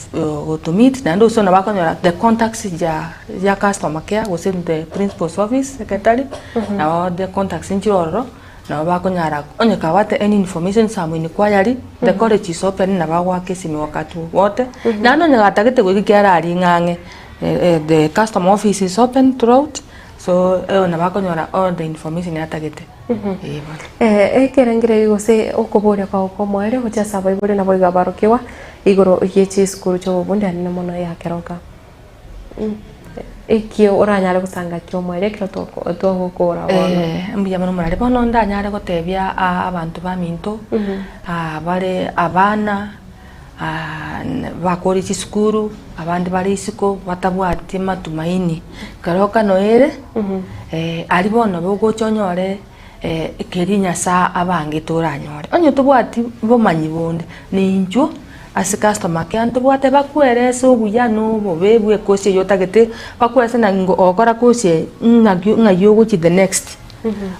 goto meet naende gose nabo akonyora the contacts ya ya customer care gose the principal's office secretary nabo the contacts nchire ororo nabo bakonyara onye kabwate any information some inquiry the college is open nabo agoaka esimi wakati wowote naende onye gatagete goika ekiagera aria ng'a ang'e the customer office is open throughout so nabo akonyora all the information atagete. Ee bono. Ekerengererio gose okoboria kwao kw'omoerio gochia ase abaibori naboigo abarokigwa igoro ye chisukuru chi'obobundi anene mono ya keroka. Ekio oranyare gosanga ki'omoerio ekero togokora bono. Mbuya mono morare. Bono ndanyare gotebia abanto baminto bare abana bakore chisukuru, abande bare isiko batabwati matumaini. Keroka noere, aria bono nabo ogocha onyore keria Nyasae abangete oranyore. Onye tobwati bomanyi bonde, ninchwo ase customer care ntobwate bakwerese obuya na obobe bwa ekosi eywo otagete, bakwerese naki ogokora kosi eye ng'aki ng'ai ogochia the next.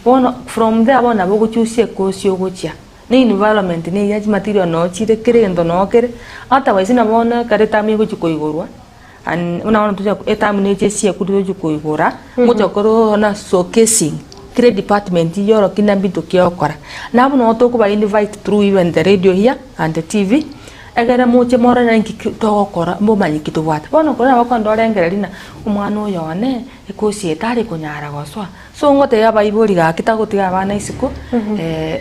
Bono from there bono nabo ogochusia ekosi ogochia. Ne environment neyia chimaterial noo chire kera egento noo kere, otherwise buna bono ekero etamu egochia koigorwa and buna bono tocha etamu neche esiekwa togochia koigora, ngocha korora na showcasing kera edepartment yorokia na mbinto ki egokora. Na abwo nabo tokoba invite through even the radio here and the TV, egere moche morore nki ki togokora momanye ki tobwate. Bono korende nabo okogenda orengereria ng'a omwana oyo one, ekosi eye tari konyara gosoa. So ngotebia abaibori gaki tagotiga abana isiko,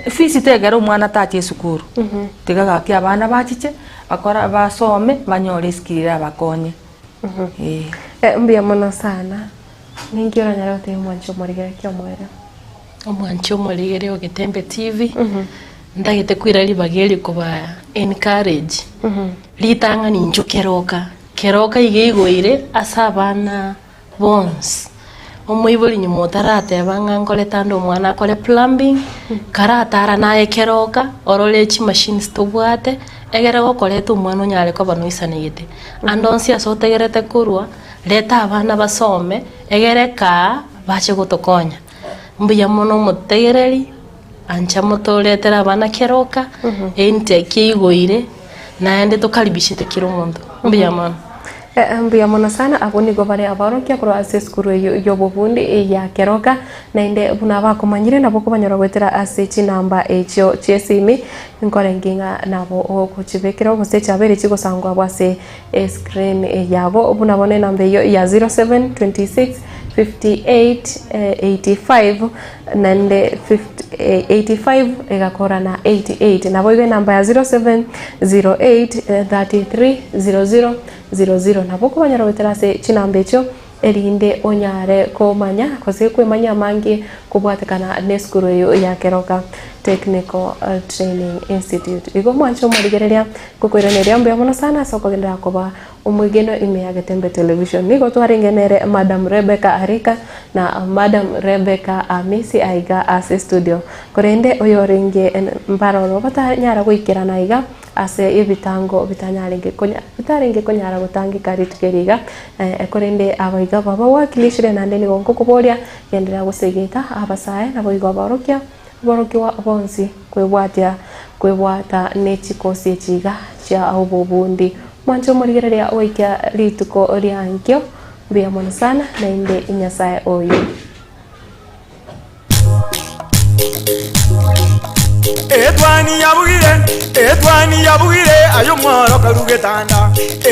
efees tegera omwana tache esukuru, tiga gaki abana bachiche, bakore basome, banyore eskill erabakonye eh. Mbuya mono sana, ninki oranyare gotebia omwanchi omorigere ki omoerio? Omwanchi omorigere o Getembe TV, ntagete koira ribaga eri koba encourage, ritang'ani inchuo keroka, keroka iga eigoire ase abana. Bonsi. Omoibori nyuma otarateba ng'a nkorete ande omwana akore plumbing, karatara naye keroka, orore chimachines tobwate, egere gokoreta omwana onyare koba noisanegete. Ande onsi ase otegerete korwa, reta abana basome, egere kaa, bache gotokonya. Mbuya mono omotegereri, ancha motoretere abana keroka, intake eigoire, naende tokaribishete kera omonto. Mbuya mono. Mbuya mono sana, abwo nigo bare abaorokia korwa ase esukuru eyio y'obobundi ya Keroka, naende buna bakomanyire nabo okobanyora goetera ase chinamba echio chi'esimi, nkorenge ng'a nabo ogochibekera gose chiabeire chigosangwa abwo ase escreen yabo, buna bono enamba eyio ya 0726 58 85 naende 85 egakora na 88. Naboigo enamba ya 0708 33 00 00. Nabo okobanyora goetera ase chinamba echio erinde onyare komanya gose kwemanyia amange kobwatekana nesukuru eyio ya Keroka Technical Training Institute. Igo mwanche omorigereria ngokoiraneria mbuya mono sana ase okogenderera koba Omwegenwa ime ya Getembe Television. Nigo twarenge nere Madam Rebecca Arika na Madam Rebecca Amisi aiga ase studio. Korende oyorenge mbaroro batanyara goikerana aiga ase ebitango bitanyarenge konya bitarenge konyara gotangeka rituko eri iga korende abaiga babawakilishire naende nigo nkokoboria genderera gosegeta abasae naboigo abaorokia aborokigwa bonsi kwebwatia kwebwata ne chikosi echi iga chia obobundi. Mwanche omorigereria goikia rituko ria ankio. Mbuya mono sana naende Nyasae oyo. Etwani yabugire, etwani yabugire, aye omworo karugetanda.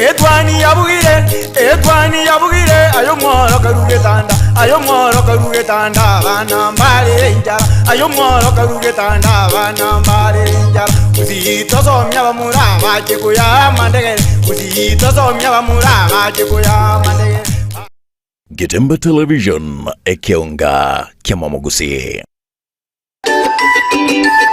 Etwani yabugire, etwani yabugire, aye omworo karugetanda. Aye omworo karugetanda, abana mbare enchara. Aye omworo karugetanda, abana mbare enchara. Gusii tosomia abamura bache koya amandegere. Gusii tosomia abamura bache koya amandegere. Getembe Television, ekeonga ki'amamogusii.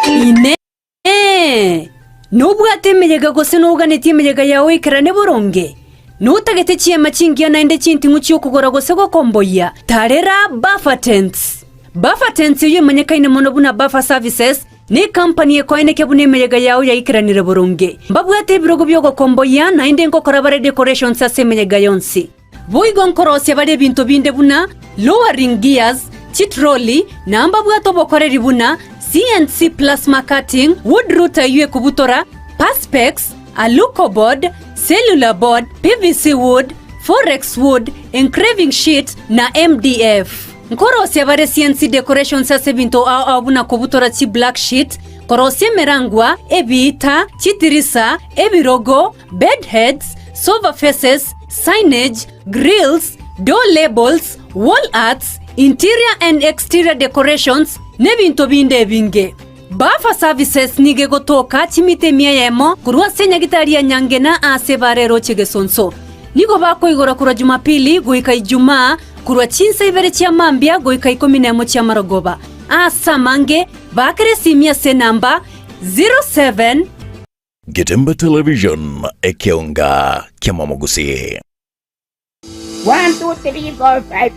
Inee! Nobwate emeyega gose noganetie emeyega yao ekerane boronge? Notagete chiema chingiya naende chinting'u chi'okogora gose gokomboyia? Tarera Buffer Tents! Buffer Tents eyio emanyekaine mono buna Buffer Services, Necompany ekoenekia buna emeyega yao yaikeranire boronge. Mbabwate ebirogo bi'ogokomboyia naende nkokora bare decorations ase emeyega yonsi. Boigo nkorosia bare ebinto binde buna lowering gears, chitroli, na mbabwate obokoreri buna CNC plasma cutting, wood router eyio ekobutora, perspex, alucoboard, cellular board, PVC wood, forex wood, engraving sheet, na MDF. Nkorosia bare CNC decorations ase ebinto ao ao buna kobutora chi black sheet, korosia emerangwa, ebiita, chitirisa, ebirogo, bed heads, sofa faces, signage, grills, door labels, wall arts, interior and exterior decorations, n'ebinto binde ebinge. Buffer Services nigo egotoka chimita emia eyemo korwa ase enyagitari ya Nyangena aase ebara eroche Gesonso. Nigo bakoigora korwa Jumapili goika Ijumaa korwa chinsa ibere chia mambia goika ikomi nemo chi'amarogoba. Aase amange, baakera esimi ase enamba 07. Getembe Television, ekeonga ki'amamogusii. One, two, three, four, five.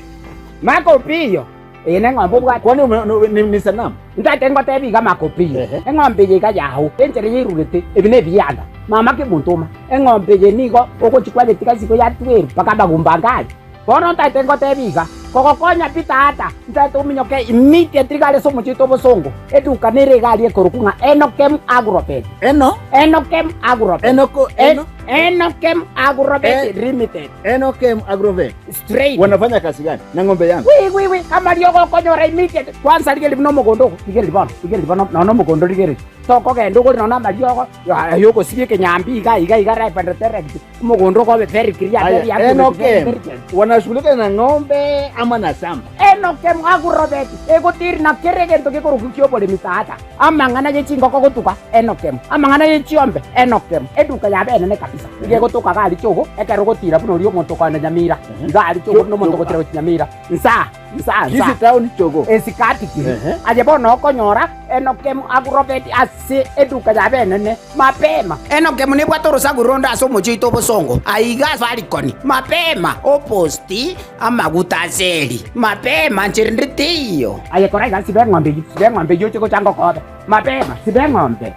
Mako Opiyo, eye neng'ombe obwate. Kwani ome- no- ni- ni sanamu? Ntagete ngotebi iga Mako Opiyo, eng'ombe eye iga yao, enchera yairurete, ebi nebianda. Mama kemontoma, eng'ombe eye nigo ogochia kwayetiga isiko ya twelve mpaka amagumba ange aria. Bono ntagete ngotebi iga, kogokonya pi tata, ntagete ominyoke immediately iga are ase omochie oito obosongo, eduka nere iga aria ekorokwa ng'a Enokem Agrovet. Eno? Enokem Agrovet. Enoko- Eno? Enokem Agrovet Eh. Limited. Enokem Agrovet. Straight. Wanafanya kazi gani na ng'ombe yangu? Wi wi wi kama okonyora immediate. Kwanza rigereria buna omogondo ogo, rigereria bono, rigereria bono nonya omogondo rigereria. Tokogenda ogore nonya amariogo, aye ogosibia ekenyambi iga iga iga right and direct. Omogondo okobe very clear, very Aya, accurate, very Enokem intelligent. wanashughulika na ng'ombe ama na shamba? Enokem Agrovet egotiri na kera egento gekorokwa ki'oboremi tata. Amang'ana ye chingoko gotuga, Enokem. Amang'ana ye chiombe, Enokem. Eduka yabo enene kabisa. Nigo egotoka iga aria Chogo, ekero ogotira buna oria omonto okoenda Nyamira. Iga aria Chogo buna omonto ogotira gochia Nyamira. Nsaa, nsaa, nsaa. Kisii town Chogo. Esikati ki. Aye bono okonyora Enokem Agrovet ase eduka yabo enene. Mapema. Enokem nebwate orosaku ronde ase omochie oito obosongo, aiga Farikoni. Mapema, oposti amaguta ase eri. Mapema, nchera ende teiyo. Aye kora iga, siba eng'ombe eyio, siba eng'ombe eyio oche gocha ngokobe. Mapema, siba eng'ombe.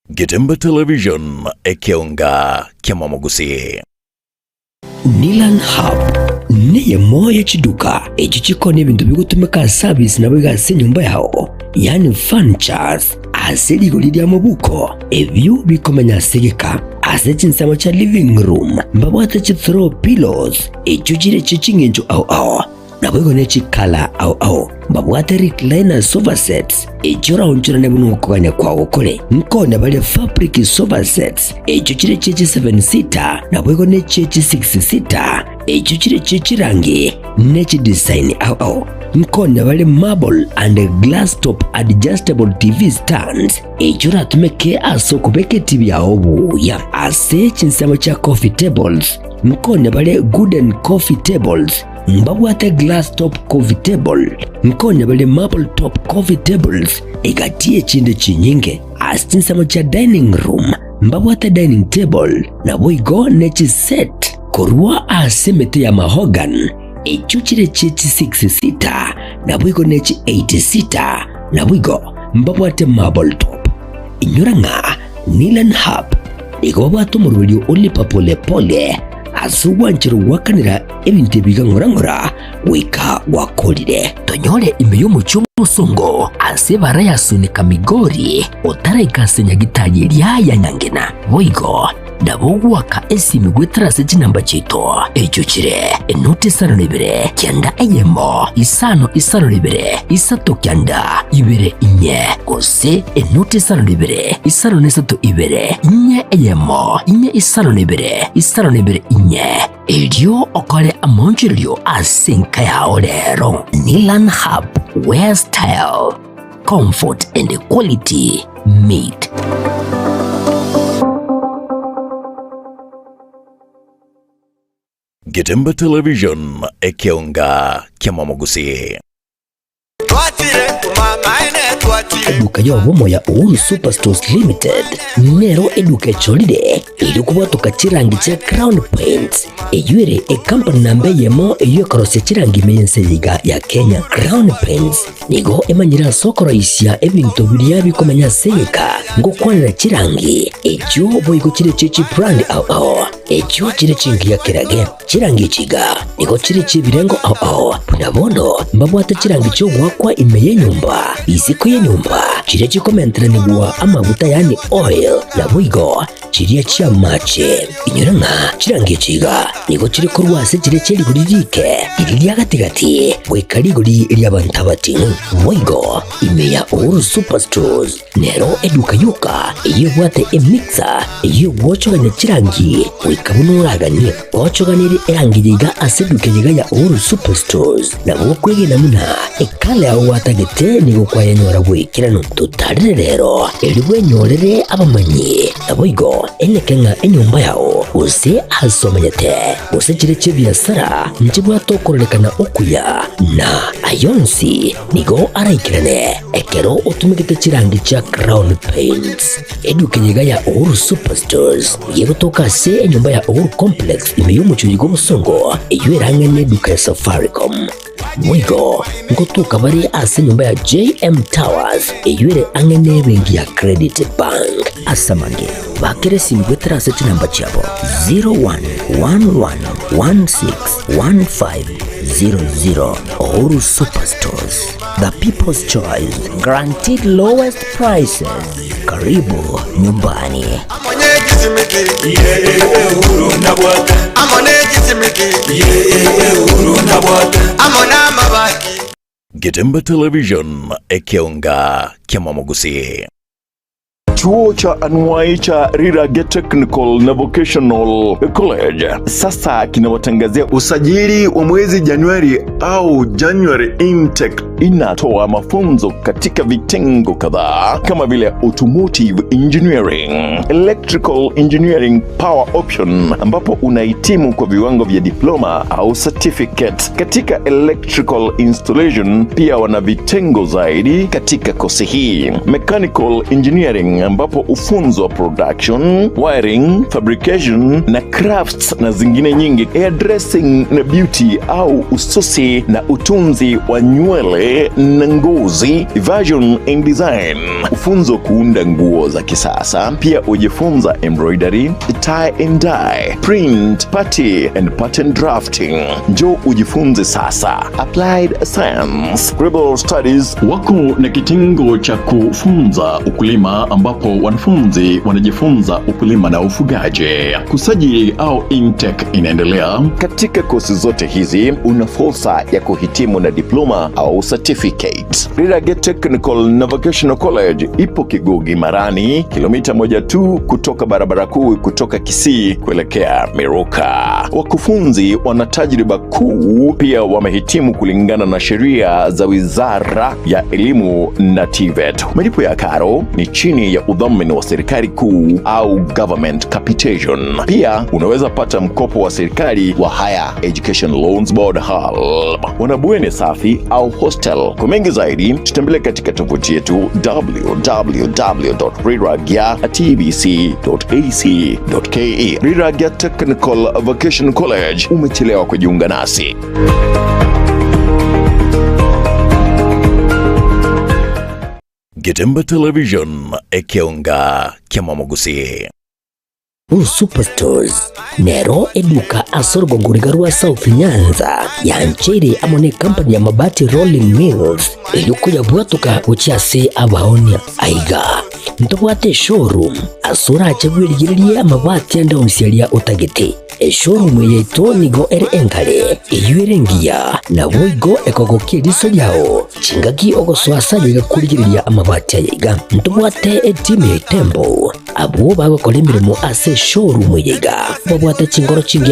Getembe Television, ekeonga ki'amamogusii. Nilan Hub neyemo ye chiduka echio chikoonia ebinto bigotumeka ase service naboigo ase enyomba yao, yaani furnitures, ase rigori ri'amabuko, ebio bikomenya ase egeka. Ase chinsemo chia living room mbabwate chi throw pillows echio chire chie ching'encho ao ao. Naboigo ne chikala ao ao mbabwate recliner sofa sets, echio oraonchorane buna okogania kwao kore. Nkonya bare fabric sofa sets, echio chire chie chi seven seater, naboigo ne chie chi six seater, echio chire chie chirangi ne chidesign ao ao. Nkonya bare marble and glass top adjustable TV stands, echio oratumeke ase okobeka etibi yao buya. Ase chinsemo chia coffee tables, nkonya bare gooden coffee tables, Mbabwate glass top coffee table, nkonya bare marble top coffee tables, egati y'echinde chinyinge. Ase chinsemo chia dining room mbabwate dining table, naboigo ne chiset korwa ase emete ya mahogany, echio chire chie chi six seater, naboigo ne chi eight seater, naboigo mbabwate marble top. Inyora ng'a Nilan Hub nigo babwate omoroberio o lipa pole pole ase ogwanchera goakanera ebinto ebi iga ng'ora ng'ora goika gwakorire. Tonyore ime y'omochie omosongo ase ebara ya Sunika Migori otaraika ase nyagitari eria ya Nyangena. Boigo. Nabo ogoaka esimi goetera ase chinamba chiaito, echio chire, enoti isano na ibere, kianda eyemo, isano isano na ibere, isato kianda, ibere inye, gose enoti isano na ibere, isano na isato ibere, inye eyemo, inye isano na ibere, isano na ibere inye. Erio okore amaonchorerio ase enka yao rero. Nilan Hub, where style, comfort and quality meet. Getembe Television, ekeonga kiamamogusii. Eduka y'obomo ya Uhuru Superstores Limited nero eduka echorire erio kobwatoka chirangi chia Crown Paints eyio ere ekampani namba eyemo eyio ekorosia chirangi ime y'ense eye iga ya Kenya. Crown Paints nigo emanyire ase okoroisia ebinto biria bikomenya ase egeka ngokwanera chirangi echio boigo chire chie chibrand ao ao echio chire chingiya kerage. Chirangi echi iga nigo chire chi'ebirengo ao ao, buna bono mbabwate chirangi chi'ogoakwa ime y'enyomba, isiko y'enyomba, chiria chikomenteranigwa amaguta yaani oil, naboigo chiria chi'amache. Inyora ng'a chirangi echi iga nigo chire korwa ase chiria chie rigori riike, riria ria gati-gati, goika rigori ri'abanto abating'u. Boigo ime ya Uhuru Superstores Nero eduka yoka eyio ebwate emixer eyio egwochogania chirangi goika buna oraganie. Ochoganirie erangi yaiga ase eduka eyeiga ya Uhuru Superstores nabo okwegena buna ekala yao gwatagete nigo kwayenyora bw'ekeranu. Totarire rero erio bwenyorere abamanyi naboigo eneke ng'a enyomba yao gose ase omenyete gose chire chi'ebiasara nchibwate okororekana okuya na ayonsi Nigo araikerane ekero otumegete chirangi chia Crown Paints. Eduka eye iga ya Uhuru Superstores yegotoka ase enyomba ya Uhuru Complex ime y'omochie oyo bw'obosongo eyio erang'e neduka ya Safaricom. Boigo ngotoka bare ase enyomba ya JM Towers eyio ere ang'e nebenki ya Credit Bank. Ase amange, bakera esimi goetera ase chinamba chiabo 0111161500. Uhuru Superstores, the people's choice, guaranteed lowest prices. Karibu nyumbani. Getembe Television, ekeonga kiamamogusii. Chuo cha anuwai cha Rirage Technical na Vocational College sasa kinawatangazia usajili wa mwezi Januari au January intake. Inatoa mafunzo katika vitengo kadhaa kama vile automotive engineering, electrical engineering power option, ambapo unahitimu kwa viwango vya diploma au certificate katika electrical installation. Pia wana vitengo zaidi katika kosi hii, mechanical engineering, ambapo ufunzwa production, wiring, fabrication na crafts na zingine nyingi, hairdressing na beauty au ususi na utunzi wa nywele na ngozi, fashion and design, ufunzo kuunda nguo za kisasa. Pia ujifunza embroidery, tie and dye, print, party and pattern drafting. Njoo ujifunze sasa. Applied Science, Global Studies wako na kitengo cha kufunza ukulima ambapo wanafunzi wanajifunza ukulima na ufugaji. Kusajili au intake inaendelea. Katika kosi zote hizi una fursa ya kuhitimu na diploma au certificate. Rirage Technical na Vocational College ipo Kigugi Marani, kilomita moja tu kutoka barabara kuu kutoka Kisii kuelekea Miruka. Wakufunzi wana tajriba kuu, pia wamehitimu kulingana na sheria za Wizara ya Elimu na TVET. Malipo ya karo ni chini ya udhamini wa serikali kuu au government capitation. Pia unaweza pata mkopo wa serikali wa Higher Education Loans Board HELB. Wana bweni safi au hostel. Kwa mengi zaidi tutembelee katika tovuti yetu www.riragya.tbc.ac.ke. Riragya Technical Vocational College, umechelewa kujiunga nasi. Getembe Television, ekeonga kiamamogusii. Uhuru Superstores nero eduka ase orogongo riga rwa South Nyanza yancheire amo ne company ya Mabati Rolling Mills erio koyabwatoka gochia ase abaonia. Aiga Ntobwate eshowroom ase orache bwerigererie amabati ande onsi aria otagete. Eshowroom eye yaito nigo ere enkare, eyio ere engiya, naboigo ekogokia eriso riao chingaki ogosoa ase aye iga korigereria amabati aya iga. Ntobwate etimu ya Itembo, abwo bagokora emeremo ase eshowroom eye iga, babwate chingoro chingiya.